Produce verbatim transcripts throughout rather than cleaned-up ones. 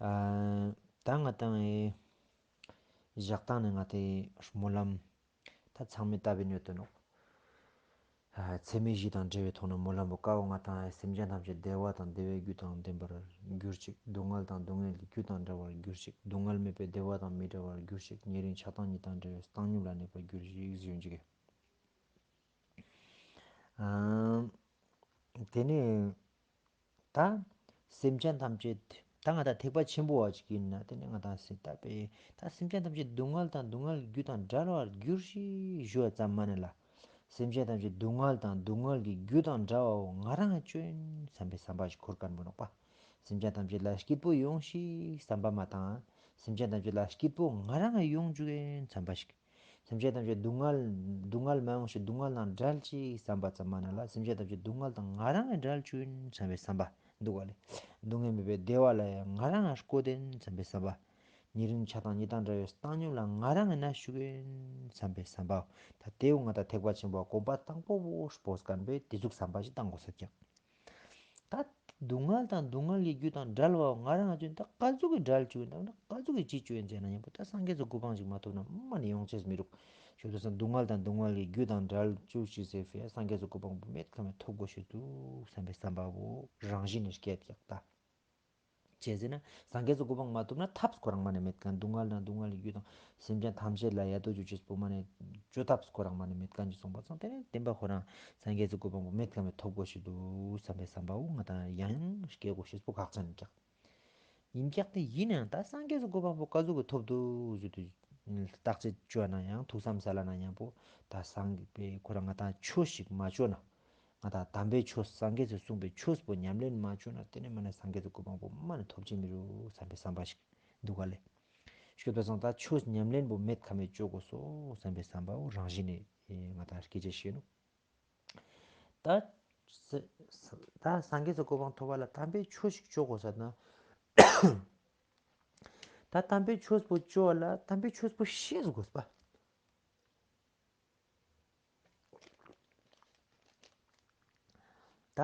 ཨ་ད་ང་ཏང་ཨེ་ཞག་དང་ནི་ང་ཏེ་སྨོན་ལམ་ད་ཚང་མས་བཏབ་པའི་ནོད་དོ་ནོག་ཨ་ཚད་མེད་བཞི་དང་བྲལ་བའི་ཐོག་ནས་སྨོན་ལམ་པོ་ཀ་བོ་ང་ཏང་ཨེ་སེམས་ཅན་ཐམས་ཅད་བདེ་བ་དང་བདེ་བའི་རྒྱུ་དང་ལྡན་པར་གྱུར་ཅིག་སྡུག་བསྔལ་དང་སྡུག་བསྔལ་གྱི་རྒྱུ་དང་བྲལ་བར་གྱུར་ཅིག་སྡུག་བསྔལ་མེད་པའི་བདེ་བ་དང་མི་འབྲལ་བར་གྱུར་ཅིག་ཉེ་རིང་ཆགས་སྡང་གཉིས་དང་བྲལ་བའི་བཏང་སྙོམས་ལ་གནས་པར་གྱུར་ཅིག་ཞུ་ཅིག་ཨ་ཏེ་ནེ་ད་སེམས་ཅན་ཐམས་ཅད་ད་ང་ཏང་ཐེག་པ་ཆེན་པོ་བ་ཅིག་ཨིན་ན་ཏེ་ནེ་ང་ཏང་སེམས་ད་པེ་ད་སེམས་ཅན་ཐམས་ཅད་སྡུག་བསྔལ་དང་སྡུག་བསྔལ་གྱི་རྒྱུ་དང་བྲལ་བར་གྱུར་ཅིག་ཞུ་བ་ཙམ་མ་ནེ་ལ། སེམས་ཅན་ཐམས་ཅད་སྡུག་བསྔལ་དང་སྡུག་བསྔལ་གྱི་རྒྱུ་དང་བྲལ་བའོ་ང་རང་ང་ཅོ་ཨིན་བསམ་པའི་བསམ་པ་ཞིག་འཁོར་ཁན་བོ་ནོག་པ། སེམས་ཅན་ཐམས་ཅད་ལ་སྐྱིད་པོ་ཡོང་ཤིག་བསམ་པ་མ་བཏང་། སེམས་ཅན་ཐམས་ཅད་ལ་སྐྱིད་པོ་ང་རང་ང་ཡོང་ཅུག་ཨིན་བསམ་པ་ཞིག་སེམས་ཅན་ཐམས་ཅད་སྡུག་བསྔལ་སྡུག་བསྔལ་མ་ཡོང་ཞིག་སྡུག་བསྔལ་དང་བྲལ་ཅིག་བསམ་པ་ཙམ་མ་ནེ་ལ་སེམས་ཅན་ཐམས་ཅད་སྡུག་བསྔལ་དང་ང་རང་ང་བྲལ་ཅུག་ཨིན་བསམ་པའི་བསམ་པ་འདུག་ག་ལེ། སྡུག་བསྔལ་མེད་པའི་བདེ་བ་ལ་ཡང་ང་རང་ང་བཀོད་དེ་ཨིན་བསམ་པའི་བསམ་པ། ཉེ་རིང་ཆགས་སྡང་གཉིས་དང་བྲལ་བའི་བཏང་སྙོམས་ལ་ང་རང་ང་གནས་ཅུག་ཨིན་བསམ་པའི་བསམ་པའོ། ད་ཏེའུ་ང་ཏང་ཐེག་པ་ཆེན་པོ་གོམ་པ་དང་པོ་བོ་སྤོས་ཁན་བོ་ཏེ་ཟུག་བསམ་པ་ཞིག་བཏང་དགོས་ས་ཀྱག་ད་སྡུག་བསྔལ་དང་སྡུག་བསྔལ་གྱི་རྒྱུ་དང་བྲལ་བའོ་ང་རང་ང་ཅོ་ཨིན་ད་ཀ་ཟུག་གི་བྲལ་ཅུག་ཨིན་ད་ཀ་ཟུག་གི་ཅི་ཅོ་ཨིན་ཟེར་ན་ཡང་པོ་ད་སངས་རྒྱས་སི་གོ་འཕང་ཞིག་མ་ཐོབ་ན་མ་ནེ་ཡོང་ཅེས་མི་རུག་ཞུ་དོ་སང་སྡུག་བསྔལ་དང་སྡུག་བསྔལ་གྱི་རྒྱུ་དང་བྲལ་ཅུག་ཅིག་ཟེར་ཕིའ་སངས་རྒྱས་སི་གོ་འཕང་པོ་མེད་ཁ་མེད་ཐོབ་དགོས་ཤེས་འདུག་བསམ་པའི་བསམ་པ་བོ་རང་བཞིན་ནེ་སྐྱེད་ཀྱག་ད། ཅི་ཟེར་ན་སངས་རྒྱས་སི་གོ་འཕང་མ་ཐོབ་ན་ཐབས་ཁོ་རང་མ་ནེ་མེད་ཁན་སྡུག་བསྔལ་དང་སྡུག་བསྔལ་གྱི་རྒྱུ་དང་སེམས་ཅན་ཐམས་ཅད་ལ་ཡ་ཏོ་ཅོ་ཅེས་པོ་མ་ནེ་ཅོ་ཐབས་ཁོ་རང་མ་ནེ་མེད་ཁན་ཅིག་སོང་པ་སང་ཏེ་ནེ་བདེན་པ་ཁོ་རང་སངས་རྒྱས་སི་གོ་འཕང་པོ་མེད་ཁ་མེད་ཐོབ་དགོས་ཤེས་འདུག་བསམ་པའི་བསམ་པའོ་ང་ཏང་ཡང་སྐྱེ་དགོས་ཤེས་པོ་ཁག་ཅན་ཀྱག་ཨིན་ཀྱག་ཏེ་ཨིན་ནའང་ད་སངས་རྒྱས་སི་གོ་འཕང་པོ་ཀ་ཟུག་གི་ཐོབ་འདུག་ཞུ་དུས་བརྟག་དཔྱད་ཅོ་ན་ཡང་ཐུགས་བསམ་སལ་ན་ཡང་པོ་ད་སངས་རྒྱས་པའི་ཁོ་རང་ང་ཏང་ཆོས་ཤིག་མ་ཅོ་ན་ང་ཏང་དམ་པའི་ཆོས་སངས་རྒྱས་སི་གསུངས་པའི་ཆོས་པོ་ཉམས་ལེན་མ་ཅོ་ན་ཏེ་ནེ་མ་ནེ་སངས་རྒྱས་སི་གོ་འཕང་པོ་མ་ནེ་ཐོབ་ཅེས་མི་རུག་བསམ་པའི་བསམ་པ་ཞིག་འདུག་ག་ལེ། ཞུ་དོ་སང་ད་ཆོས་ཉམས་ལེན་པོ་མེད་ཁ་མེད་ཅོ་དགོས་སོ་བསམ་པའི་བསམ་པའོ་རང་བཞིན་ནེ་ང་ཏང་སྐྱེ་ཅེས་ཤིག་ནོག་ད་ད་སངས་རྒྱས་སི་གོ་འཕང་ཐོབ་པ་ལ་དམ་པའི་ཆོས་ཤིག་ཅོ་དགོས་ས་ན། ད་དམ་པའི་ཆོས་པོ་ཅོ་བ་ལ་དམ་པའི་ཆོས་པོ་ཤེས་དགོས་པ། ད་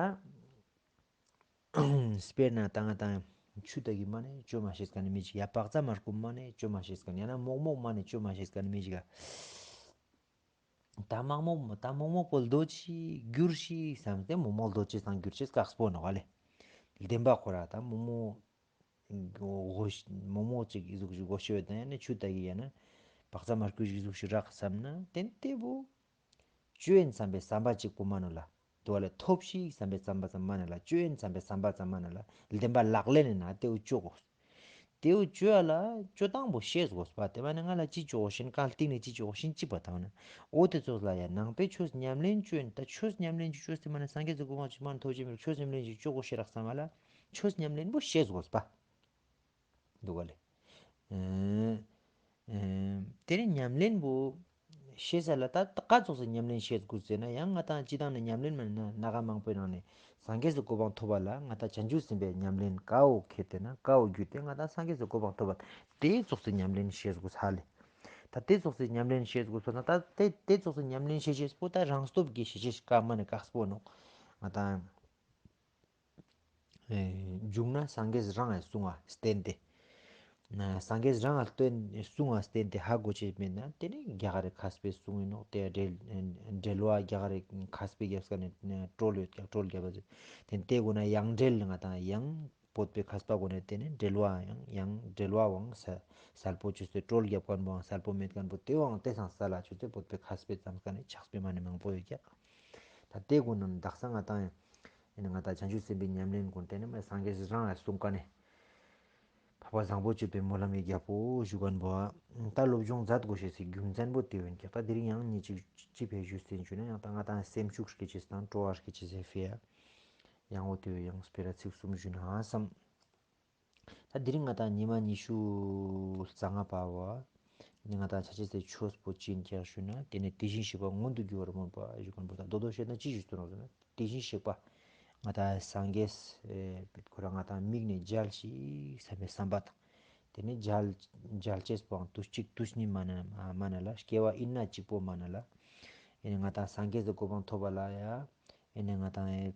དཔེར་ན་ད་ང་ཏང་ཆུ་ད་གི་མ་ནེ་ཅོ་མ་ཤེས་ཁན་ནི་མི་ཅིག་ཡ་བག་ཚ་མར་ཁུ་མ་ནེ་ཅོ་མ་ཤེས་ཁན་ཡང་ན་མོག་མོག་མ་ནེ་ཅོ་མ་ཤེས་ཁན་ནི་མི་ཅིག་ག་ད་མོག་མོག་ད་མོག་མོག་པོ་ལྡོ་ཅིག་གྱུར་ཅིག་བསམས་ཏེ་མོག་མོག་ལྡོ་ཅིག་སང་གྱུར་ཅེས་ཀག་སྤོ་ནོག་ལེ། བདེན་པ་ཁོ་རང་ད་མོག་མོག་མོག་མོག་ཅིག་ཨི་ཟུག་ཞིག་གོ་ཤེས་ཡོད་ན་ཡང་ན་ཆུ་ད་གི་ཡང་ན་བག་ཚ་མར་ཁུ་ཞིག་ཨི་ཟུག་ཞིག་རག་བསམ་ན་ཏེ་ནེ་ཏེ་བོ་ཅོ་ཨིན་བསམ་པའི་བསམ་པ་ཅིག་པོ་མ་ནོག་ལ། དུ་བ་ལ་ཐོབ་ཤིག་བསམ་པའི་བསམ་པ་ཙམ་མ་ནེ་ལ་ཅོ་ཨིན་བསམ་པའི་བསམ་པ་ཙམ་མ་ནེ་ལ་བདེན་པ་ལག་ལེན་ནི་ན་ཏེའུ་ཅོ་དགོས། ཏེའུ་ཅོ་ཡ་ལ་ཅོ་སྟངས་པོ་ཤེས་དགོས་པ། ཏེ་མ་ནེ་ང་ལ་ཅི་ཅོ་དགོས་ཤེས་ཀ་སྟིང་ནེ་ཅི་ཅོ་དགོས་ཤེས་ཅི་པ་ཐང་ན། འོ་ཏེ་ཙོགས་ལ་ཡ་ནང་པའི་ཆོས་ཉམས་ལེན་ཅོ་ཨིན་ད་ཆོས་ཉམས་ལེན་ཅོ་ཅོས་ཏེ་མ་ནེ་སངས་རྒྱས་སི་གོ་འཕང་ཅིག་མ་ནེ་ཐོབ་ཅེས་མི་རུག་ཆོས་ཉམས་ལེན་ཅིག་ཅོ་དགོས་ཤེས་རག་བསམ་པ་ལ་ཆོས་ཉམས་ལེན་པོ་ཤེས་དགོས་པ། འདུག་ག་ལེ། ཨེ་ཨེ་ཏེ་ནེ་ཉམས་ལེན་པོ་ཤེས་ས་ལ་ད་ཀ་ཙོགས་སི་ཉམས་ལེན་ཤེས་དགོས་ཟེར་ན་ཡང་ང་ཏང་སྤྱིར་བཏང་ནེ་ཉམས་ལེན་མ་ནེ་ན་ནང་ང་མང་པོའི་ནང་ནེ་སངས་རྒྱས་སི་གོ་འཕང་ཐོབ་པ་ལ་ང་ཏང་བྱང་ཆུབ་སེམས་དཔའི་ཉམས་ལེན་ཀ་བོ་ཁྱེར་ཏེ་ན་ཀ་བོ་བརྒྱུད་དེ་ང་ཏང་སངས་རྒྱས་སི་གོ་འཕང་ཐོབ་པ་ཏེ་ཙོགས་སི་ཉམས་ལེན་ཤེས་དགོས་ས་ལེ། ད་ཏེ་ཙོགས་སི་ཉམས་ལེན་ཤེས་དགོས་ས་ན་ད་ཏེ་ཏེ་ཙོགས་སི་ཉམས་ལེན་ཤེས་ཤེས་པོ་ད་རང་སྟོབས་ཀྱི་ཤེས་ཤེས་ཀ་མ་ནེ་ཀག་སྤོ་ནོག་ང་ཏང་། ཨེ་མཇུག་ན་སངས་རྒྱས་རང་ངི་གསུང་ང་བརྟེན་ཏེ། ན་སངས་རྒྱས་རང་ངི་བརྟེན་གསུང་ང་བརྟེན་ཏེ་ཧ་གོ་ཅེས་མེད་ན་ཏེ་ནེ་རྒྱ་གར་རི་མཁས་པའི་གསུང་ཨིན་ནོག་ཏེ་འགྲེལ་འགྲེལ་བ་རྒྱ་གར་རི་མཁས་པའི་རྒྱབ་ས་ནེ་ཀྲོལ་ཡོད་ཀྱག་ཀྲོལ་རྒྱབ་པ་ཟེར། ཏེ་ནེ་ཏེ་གོ་ན་ཡང་འགྲེལ་ང་ཏང་ཡང་བོད་པའི་མཁས་པ་གོ་ནེ་ཏེ་ནེ་འགྲེལ་བའང་ཡང་འགྲེལ་བའང་ས་གསལ་པོ་ཅོས་ཏེ་ཀྲོལ་རྒྱབ་ཁན་བོའང་གསལ་པོ་མེད་ཁན་བོ་ཏེ་བོའང་ཏེ་སང་གསལ་ལ་ཅོས་ཏེ་བོད་པའི་མཁས་པའི་རྩོམ་ཁན་ནི་ཕྱག་དཔེ་མ་ནེ་མང་པོ་ཡོད་ཀྱག་ད་ཏེ་གོ་ན་དག་ས་ང་ཏང་ཡང་ཨེ་ནི་ང་ཏང་བྱང་ཆུབ་སེམས་དཔའི་ཉམས་ལེན་ཀུན་ཏེ་ནི་མ་སངས་རྒྱས་རང་ལ་གསུངས་ཀ་ནེ། འཕགས་པ་བཟང་པོ་སྤྱོད་པའི་སྨོན་ལམ་གྱི་རྒྱལ་པོ་ཞུ་ཁན་བོ་ཨ། ད་སློབ་སྦྱོང་མཛད་དགོས་ཤེས་སི་རྒྱུ་མཚན་པོ་ཏེ་ཡོད་ཀྱག་ད་དེ་རིང་ཡང་ཉིན་གཅིག་ཅི་ཕིའ་ཞུས་ཟེར་ཞུ་ན་ཡང་ད་ང་ཏང་སེམས་ཤུགས་སྐྱེད་ཅེས་དང་སྤྲོ་བ་སྐྱེད་ཅེས་ཟེར་ཕིའ། ཡང་འོ་ཏེ་ཡང་སྤེ་ར་ཚིག་གསུམ་ཞུ་ན་བསམ། ད་དེ་རིང་ང་ཏང་ཉི་མ་ཉི་ཤུ་རྩ་ལྔ་པ་བོ་ཨ། ནི་ང་ཏང་ཆ་ཅེས་སི་ཆོས་པོ་ཅི་ཨིན་ཀྱག་ཞུ་ན་ཏེ་ནི་དེ་བཞིན་གཤེགས་པ་མངོན་དུ་གྱུར་པར་སྨོན་པ་ཞུ་ཁན་བོ་ད་མདོར་བསྡུས་བཤད་ན་ཅི་ཞུ་སྟོན་རོགས་ཟེར་ན་དེ་བཞིན་གཤེགས་པ་ང་ཏང་སངས་རྒྱས་ཨེ་ཁོ་རང་ང་ཏང་དམིགས་ནེ་མཇལ་ཅིག་བསམ་པའི་བསམ་པ་དང་། ཏེ་ནེ་མཇལ་མཇལ་ཅེས་པོའང་དུས་གཅིག་དུས་གཉིས་མ་ནེ་མ་ནེ་ལ་སྐྱེ་བ་ཨིན་ན་གཅིག་པོ་མ་ནེ་ལ། ཨེ་ནི་ང་ཏང་སངས་རྒྱས་སི་གོ་འཕང་ཐོབ་པ་ལ་ཡ། ཨེ་ནི་ང་ཏང་ཨེ་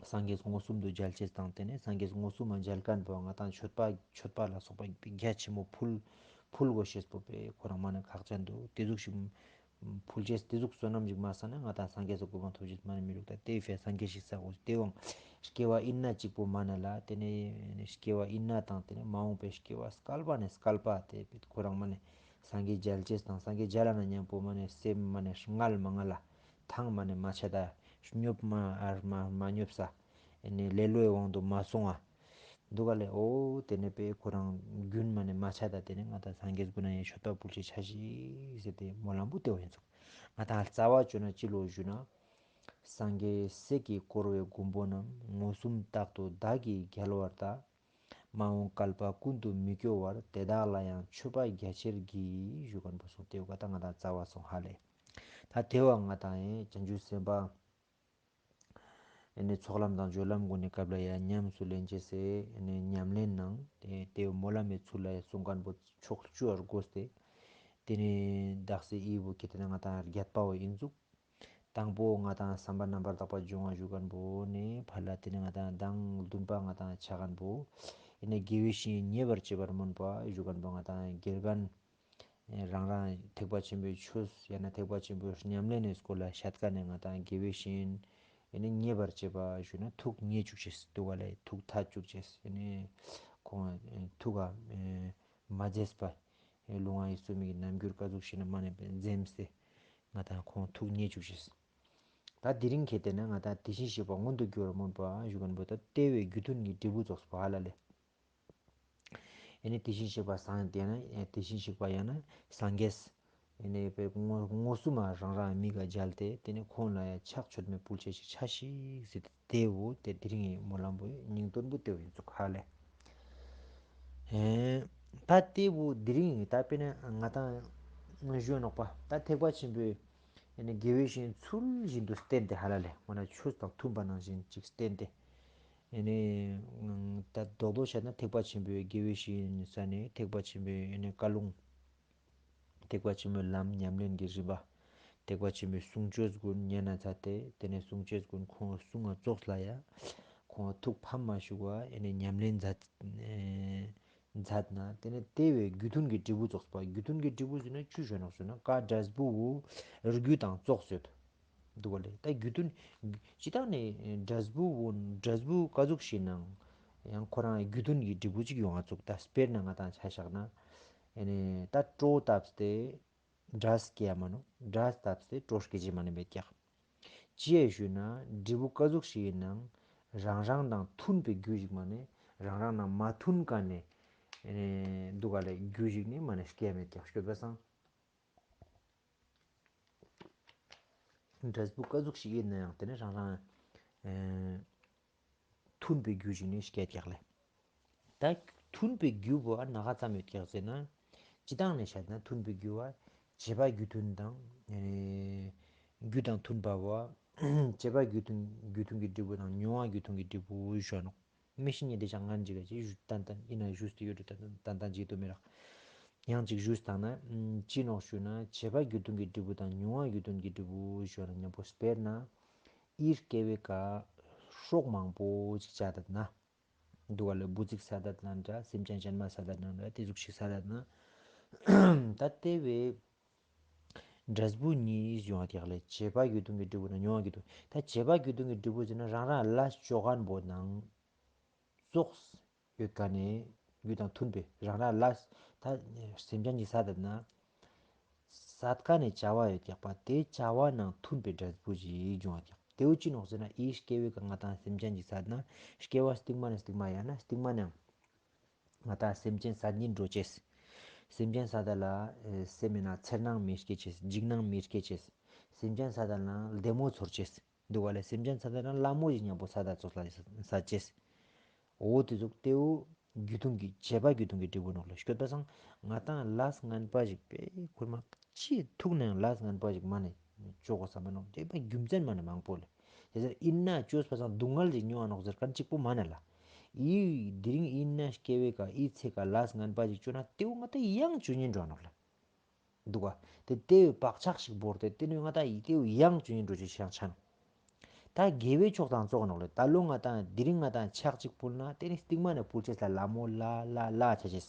སངས་རྒྱས་མངོན་སུམ་དུ་མཇལ་ཅེས་དང་ཏེ་ནེ་སངས་རྒྱས་མངོན་སུམ་མ་མཇལ་ཁན་བོ་ང་དང་མཆོད་པ་མཆོད་པ་ལ་སོགས་པ་རྒྱ་ཆེན་མོ་ཕུལ་ཕུལ་དགོས་ཤེས་པོ་པེ་ཁོ་རང་མ་ནེ་ཁག་ཅན་དུག། ཏེ་ཟུག་ཞིག་ཕུལ་ཅེས་ཏེ་ཟུག་བསོད་ནམས་ཤིག་མ་བསགས་ན་ང་དང་སངས་རྒྱས་སི་གོ་འཕང་ཐོབ་ཅེས་མ་ནེ་མི་རུག། ད་ཏེ་ཕི་སངས་རྒྱས་ཤིག་བསགས་དགོས། ཏེ་བོའང་སྐྱེ་བ་ཨིན་ན་གཅིག་པོ་མ་ནེ་ལ་ཏེ་ནེ་སྐྱེ་བ་ཨིན་ན་དང་ཏེ་ནེ་མ་འོངས་པའི་སྐྱེ་བ་བསྐལ་པ་ནེ་བསྐལ་པ་ཏེ་ཁོ་རང་མ་ནེ་སངས་རྒྱས་མཇལ་ཅེས་དང་སངས་རྒྱས་མཇལ་ན་ཉམ་པོ་མ་ནེ་སེམས་མ་ནེ་ངལ་མ་ངལ་ལ་ཐང་མ་ནེ་མ་ཆད་ད་ཉོབ་མ་ཨར་མ་མ་ཉོབ་ས་ཨེ་ནེ་ལེ་ལོའི་དབང་དུ་མ་སོང་ང་། འདུག་ག་ལེ། འོ་ཏེ་ནེ་པེ་ཁོ་རང་རྒྱུན་མ་ནེ་མ་ཆད་ད་ཏེ་ནེ་ང་དང་སངས་རྒྱས་གུན་ན་ཡང་མཆོད་པ་ཕུལ་ཅེས་ཆ་ཤིག་ཟེར་ཏེ་སྨོན་ལམ་པོ་ཏེ་བོ་ཨིན་ཚུག། ང་དང་རྩ་བ་ཅོ་ན་ཅི་ལོ་ཞུ་ན། སངས་རྒྱས་སྲས་ཀྱིས་བསྐོར་བའི་མགོན་པོ་རྣམས། མངོན་སུམ་རྟག་ཏུ་བདག་གིས་རྒྱལ་བར་བལྟ། མ་འོངས་བསྐལ་པ་ཀུན་ཏུ་མི་སྐྱོ་བར། དེ་དག་ལ་ཡང་མཆོད་པ་རྒྱ་ཆེར་བགྱི། ཞུ་ཁན་བོ་སོང་ཏེ་བོ་ང་དང་རྩ་བ་སོང་ཧ་ལེ། ད་ཏེ་བོ་ང་དང་ཡང་བྱང་ཆུབ་སེམས་དཔའ་ཨེ་ནེ་ཚོགས་ལམ་དང་སྦྱོར་ལམ་གུན་ནི་སྐབས་ལ་ཡང་ཉམས་སུ་ལེན་ཅེས་སི་ཨེ་ནེ་ཉམས་ལེན་ནང་ཏེ་ཏེ་སྨོན་ལམ་མི་ཚུལ་ལ་ཡང་གསུང་ཁན་བོ་ཕྱོགས་བཅུ་བར་བགོས་ཏེ་ཏེ་ནེ་དག་ས་འི་བོ་ཁེ་ཏེ་ནེ་ང་དང་རྒྱས་པ་བོ་ཨིན་ཚུག། དང་པོ་ང་དང་བསམ་པ་རྣམ་པར་དག་པ་སྦྱོང་བ་ཞུ་ཁན་བོ་ནེ་ཕར་ལ་ཏེ་ནེ་ང་དང་མདང་བདུན་པ་ང་དང་ཆ་ཁན་བོ་ཨེ་ནེ་དགེ་བའི་བཤེས་གཉེན་མཉེས་པར་བྱེད་པར་སྨོན་པ་ཞུ་ཁན་བོ་ང་དང་དགེ་རྒན་ཨེ་རང་རང་ཐེག་པ་ཆེན་པོའི་ཆོས་ཡང་ན་ཐེག་པ་ཆེན་པོའི་ཉམས་ལེན་ནི་སྐོར་ལ་བཤད་ཁན་ནི་ང་དང་དགེ་བའི་བཤེས་གཉེན་ཨེ་ནེ་མཉེས་པར་བྱེད་པ་ཞུ་ན་ཐུགས་མཉེས་བཅུག་ཅེས་འདུག་ག་ལེ། ཐུགས་ཐད་བཅུག་ཅེས་ཨེ་ནེ་ཁོང་ཐུགས་ཀ་མ་མཛེས་པ་ལུས་ངག་ཡིད་གསུམ་གྱི་རྣམ་འགྱུར་ཀ་ཟུག་ཞིག་ན་མ་ནེ་མཛེམས་ཏེ་ང་དང་ཁོང་ཐུགས་མཉེས་བཅུག་ཅེས། ད་དེ་རིང་ཁེ་ཏེ་ནེ་ང་དང་དེ་བཞིན་གཤེགས་པ་མངོན་དུ་གྱུར་པར་སྨོན་པ་ཞུ་ཁན་བོ་ད་ཏེ་བོའི་རྒྱུ་མཐུན་གྱི་འབྲས་བུ་ཙོགས་པོ་ཧ་ལ་ལེ། ཨེ་ནེ་དེ་བཞིན་གཤེགས་པ་སངས་ཏེ་ན་ཨེ་དེ་བཞིན་གཤེགས་པ་ཡང་ན་སངས་རྒྱས་ཨེ་ནེ་པེ་མངོན་མངོན་སུམ་མ་རང་རང་མིག་ག་མཇལ་ཏེ་ཏེ་ནེ་ཁོང་ལ་ཡང་ཕྱག་མཆོད་མེ་ཕུལ་ཅེས་ཤིག་ཆ་ཤིག་ཟེར་ཏེ་ཏེ་བོ་ཏེ་དེ་རིང་གི་སྨོན་ལམ་བོའི་སྙིང་དོན་བོ་ཏེ་བོ་ཨིན་ཚུག་ཧ་ལེ། ཨེ་ད་ཏེ་བོ་དེ་རིང་ད་དཔེར་ན་ང་དང་ཞུ་ནོག་པ་ད་ཐེག་པ་ཆེན་པོའི་ཨེ་ནེ་དགེ་བའི་བཤེས་གཉེན་ཚུལ་བཞིན་དུ་བསྟེན་ཏེ་ཧ་ལ་ལེ། འོ་ན་ཆོས་དང་མཐུན་པ་ནང་བཞིན་ཅིག་བསྟེན་ཏེ། ཨེ་ནེ་ད་རྡོག་རྡོག་བཤད་ན་ཐེག་པ་ཆེན་པོའི་དགེ་བའི་བཤེས་གཉེན་ས་ནེ་ཐེག་པ་ཆེན་པོའི་ཨེ་ནེ་བཀའ་ལུང་། ཐེག་པ་ཆེན་པོའི་ལམ་ཉམས་ལེན་གྱི་རིམ་པ། ཐེག་པ་ཆེན་པོའི་གསུང་ཆོས་གུན་ཉན་ན་ཚར་ཏེ་ཏེ་ནེ་གསུང་ཆོས་གུན་ཁོང་གསུང་ང་ཙོགས་ལ་ཡང་ཁོང་ཐུགས་ཕམ་མ་བཅུག་པ་ཨེ་ནེ་ཉམས་ལེན་མཛད་ཨེ་མཛད་ན་ཏེ་ནེ་ཏེ་བོའི་རྒྱུ་མཐུན་གྱི་འབྲས་བུ་ཙོགས་པ། རྒྱུ་མཐུན་གྱི་འབྲས་བུ་ཟེར་ན་ཆུ་ཞོན་ནོག་ཟེར་ན་ཀ་འབྲས་བུ་བོ་རྒྱུ་དང་ཙོགས་ཡོད་འདུག་ག་ལེ། ད་རྒྱུ་མཐུན་ཅི་ལྟར་ནེ་འབྲས་བུ་བོ་འབྲས་བུ་ཀ་ཟུག་ཞིག་ནང་ཡང་ཁོ་རང་རྒྱུ་མཐུན་གྱི་འབྲས་བུ་ཅིག་ཡོང་ང་ཚུག། ད་དཔེར་ན་ང་དང་ཆ་བཞག་ན་ཨེ་ནེ་ད་གྲོ་བཏབ་སྟེ་འབྲས་སྐྱེ་ཡ་མ་ནོག། འབྲས་བཏབ་སྟེ་གྲོ་སྐྱེ་ཅེས་མ་ནེ་མེད་ཀྱག། ཅི་ཡ་ཞུ་ན་འབྲས་བུ་ཀ་ཟུག་ཞིག་ཨིན་ནའང་རང་རང་དང་མཐུན་པའི་རྒྱུ་ཞིག་མ་ནེ་རང་རང་དང་མ་མཐུན་ཁན་ནི་ཨེ་ནེ་འདུག་ག་ལེ་རྒྱུ་ཞིག་ནི་མ་ནེ་སྐྱེ་མེད་ཀྱག། སྐྱོད་པ་སང་འབྲས་བུ་ཀ་ཟུག་ཞིག་ཨིན་ནའང་ཏེ་ནེ་རང་རང་ཨེ་མཐུན་པའི་རྒྱུ་ཞིག་ནི་སྐྱེ་ཀྱག་ལེ། ད་མཐུན་པའི་རྒྱུ་བོ་ཨ་ན་ག་ཙམ་ཡོད་ཀྱག་ཟེར་ན། སྤྱིར་བཏང་ནེ་བཤད་ན་མཐུན་པའི་རྒྱུ་བོ་བྱེད་པ་རྒྱུ་མཐུན་དང་ཨེ་རྒྱུ་དང་མཐུན་པ་བོ་བྱེད་པ་རྒྱུ་མཐུན་རྒྱུ་མཐུན་གྱི་འབྲས་བུ་དང་མྱོང་བ་རྒྱུ་མཐུན་གྱི་འབྲས་བུ་ཞུ་ནོག། མི་ཤེས་ཉེ་དེ་ཅང་ངན་ཅིག་ག་ཅིག་ཏན་ཏན་ཨིན་ན་ཞུས་ཏེ་ཡོད་ཏན་ཏན་ཏན་ཅིག་ཏུ་མི་རག། ཡང་ཅིག་ཞུས་བཏང་ན་ཅི་ནོག་ཞུ་ན་བྱེད་པ་རྒྱུ་མཐུན་གྱི་འབྲས་བུ་དང་མྱོང་བ་རྒྱུ་མཐུན་གྱི་འབྲས་བུ་ཞུ་ན་ཉམ་པོ་དཔེར་ན་འི་སྐྱེ་བའི་ཀ་སྲོག་མང་པོ་ཅིག་བཅད་ད་ན། འདུག་ག་ལེ། འབུ་ཚིག་ཟ་ད་ན་འདྲ་སེམས་ཅན་གཞན་མ་ཟ་ད་ན་འདྲ་ཏེ་ཟུག་ཞིག་ཟ་ད་ན། ད་ཏེ་བོའི་འབྲས་བུ་གཉིས་ཡོང་བ་ཀྱག་ལེ། བྱེད་པ་རྒྱུ་མཐུན་གྱི་འབྲས་བུ་དང་མྱོང་བ་རྒྱུ་མཐུན། ད་བྱེད་པ་རྒྱུ་མཐུན་གྱི་འབྲས་བུ་ཟེར་ན་རང་རང་ལ་ཅོ་ཁན་བོ་ནང་ཙོགས་ཡོད་ཁན་ནི་རྒྱུ་དང་མཐུན་པའི་རང་རང་ལ་ད་སེམས་ཅན་གྱི་ཟ་ད་ན་ཟ་ཁན་ནི་བྱ་བ་ཡོད་ཀྱག་པ་ཏེ་བྱ་བ་ནང་མཐུན་པའི་འབྲས་བུ་ཞིག་ཡོང་བ་ཀྱག། ཏེ་བོ་ཅི་ནོག་ཟེར་ན་འི་སྐྱེ་བའི་ཀ་ང་དང་སེམས་ཅན་གྱི་ཟ་ན་སྐྱེ་བ་སྟིང་མ་ནེ་སྟིང་མ་ཡང་ན་སྟིང་མ་ནེ་ང་དང་སེམས་ཅན་ཟ་སྙིང་འདོད་ཅེས། སེམས་ཅན་ཟ་ད་ལ་ཨེ་སེམས་མེད་ན་འཚེར་སྣང་མི་སྐྱེ་ཅེས་འཇིགས་སྣང་མི་སྐྱེ་ཅེས། སེམས་ཅན་ཟ་ད་ལ་བདེ་མོ་ཚོར་ཅེས། འདུག་ག་ལེ། སེམས་ཅན་ཟ་ད་ལ་ལ་མོ་ཞིག་ཉམ་པོ་ཟ་ད་ཙོགས་ལ་ཟ་ཅེས། འོ་ཏེ་ཟུག་ཏེ་བོ་རྒྱུ་མཐུན་གྱི་བྱེད་པ་རྒྱུ་མཐུན་གྱི་འབྲས་བུ་ནོག་ལེ། སྐྱོད་པ་སང་ང་དང་ལས་ངན་པ་ཞིག་པེ་ཁུར་མ་ཅི་ཐུག་ནའང་ལས་ངན་པ་ཞིག་མ་ནེ་ཅོ་གོས་ས་མ་ནོག། ཏེ་བོའི་རྒྱུ་མཚན་མ་ནེ་མང་པོ་ལེ། ཏེ་ཟེར་ཨིན་ན་ཅོས་པ་སང་སྡུག་བསྔལ་ཞིག་མྱོང་ང་ནོག་ཟེར་ཁན་ཅིག་པོ་མ་ནེ་ལ། འི་དེ་རིང་ཨིན་ན་སྐྱེ་བའི་ཀ་འི་ཚེ་ཀ་ལས་ངན་པ་ཞིག་ཅོ་ན་ཏེ་བོ་ང་དང་ཡང་ཅོ་སྙིང་འདོད་ནོག་ལེ། འདུག་ག། ཏེ་ཏེ་བོའི་བག་ཆགས་ཤིག་བོར་ཏེ་ཏེ་ནེ་ང་དང་ཡི་ཏེ་བོ་ཡང་ཅོ་སྙིང་འདོད་ཅེས་ཤིག་ཆ་ནོག། ད་དགེ་བའི་ཕྱོགས་དང་ཙོགས་ནོག་ལེ། ད་ལོ་ང་ཏང་དེ་རིང་ང་ཏང་ཕྱག་གཅིག་ཕུལ་ན་དེ་ནི་རྟིང་མ་ནེ་ཕུལ་ཅེས་ལ་ལ་མོ་ལ་ལ་ལ་ཆ་ཅེས།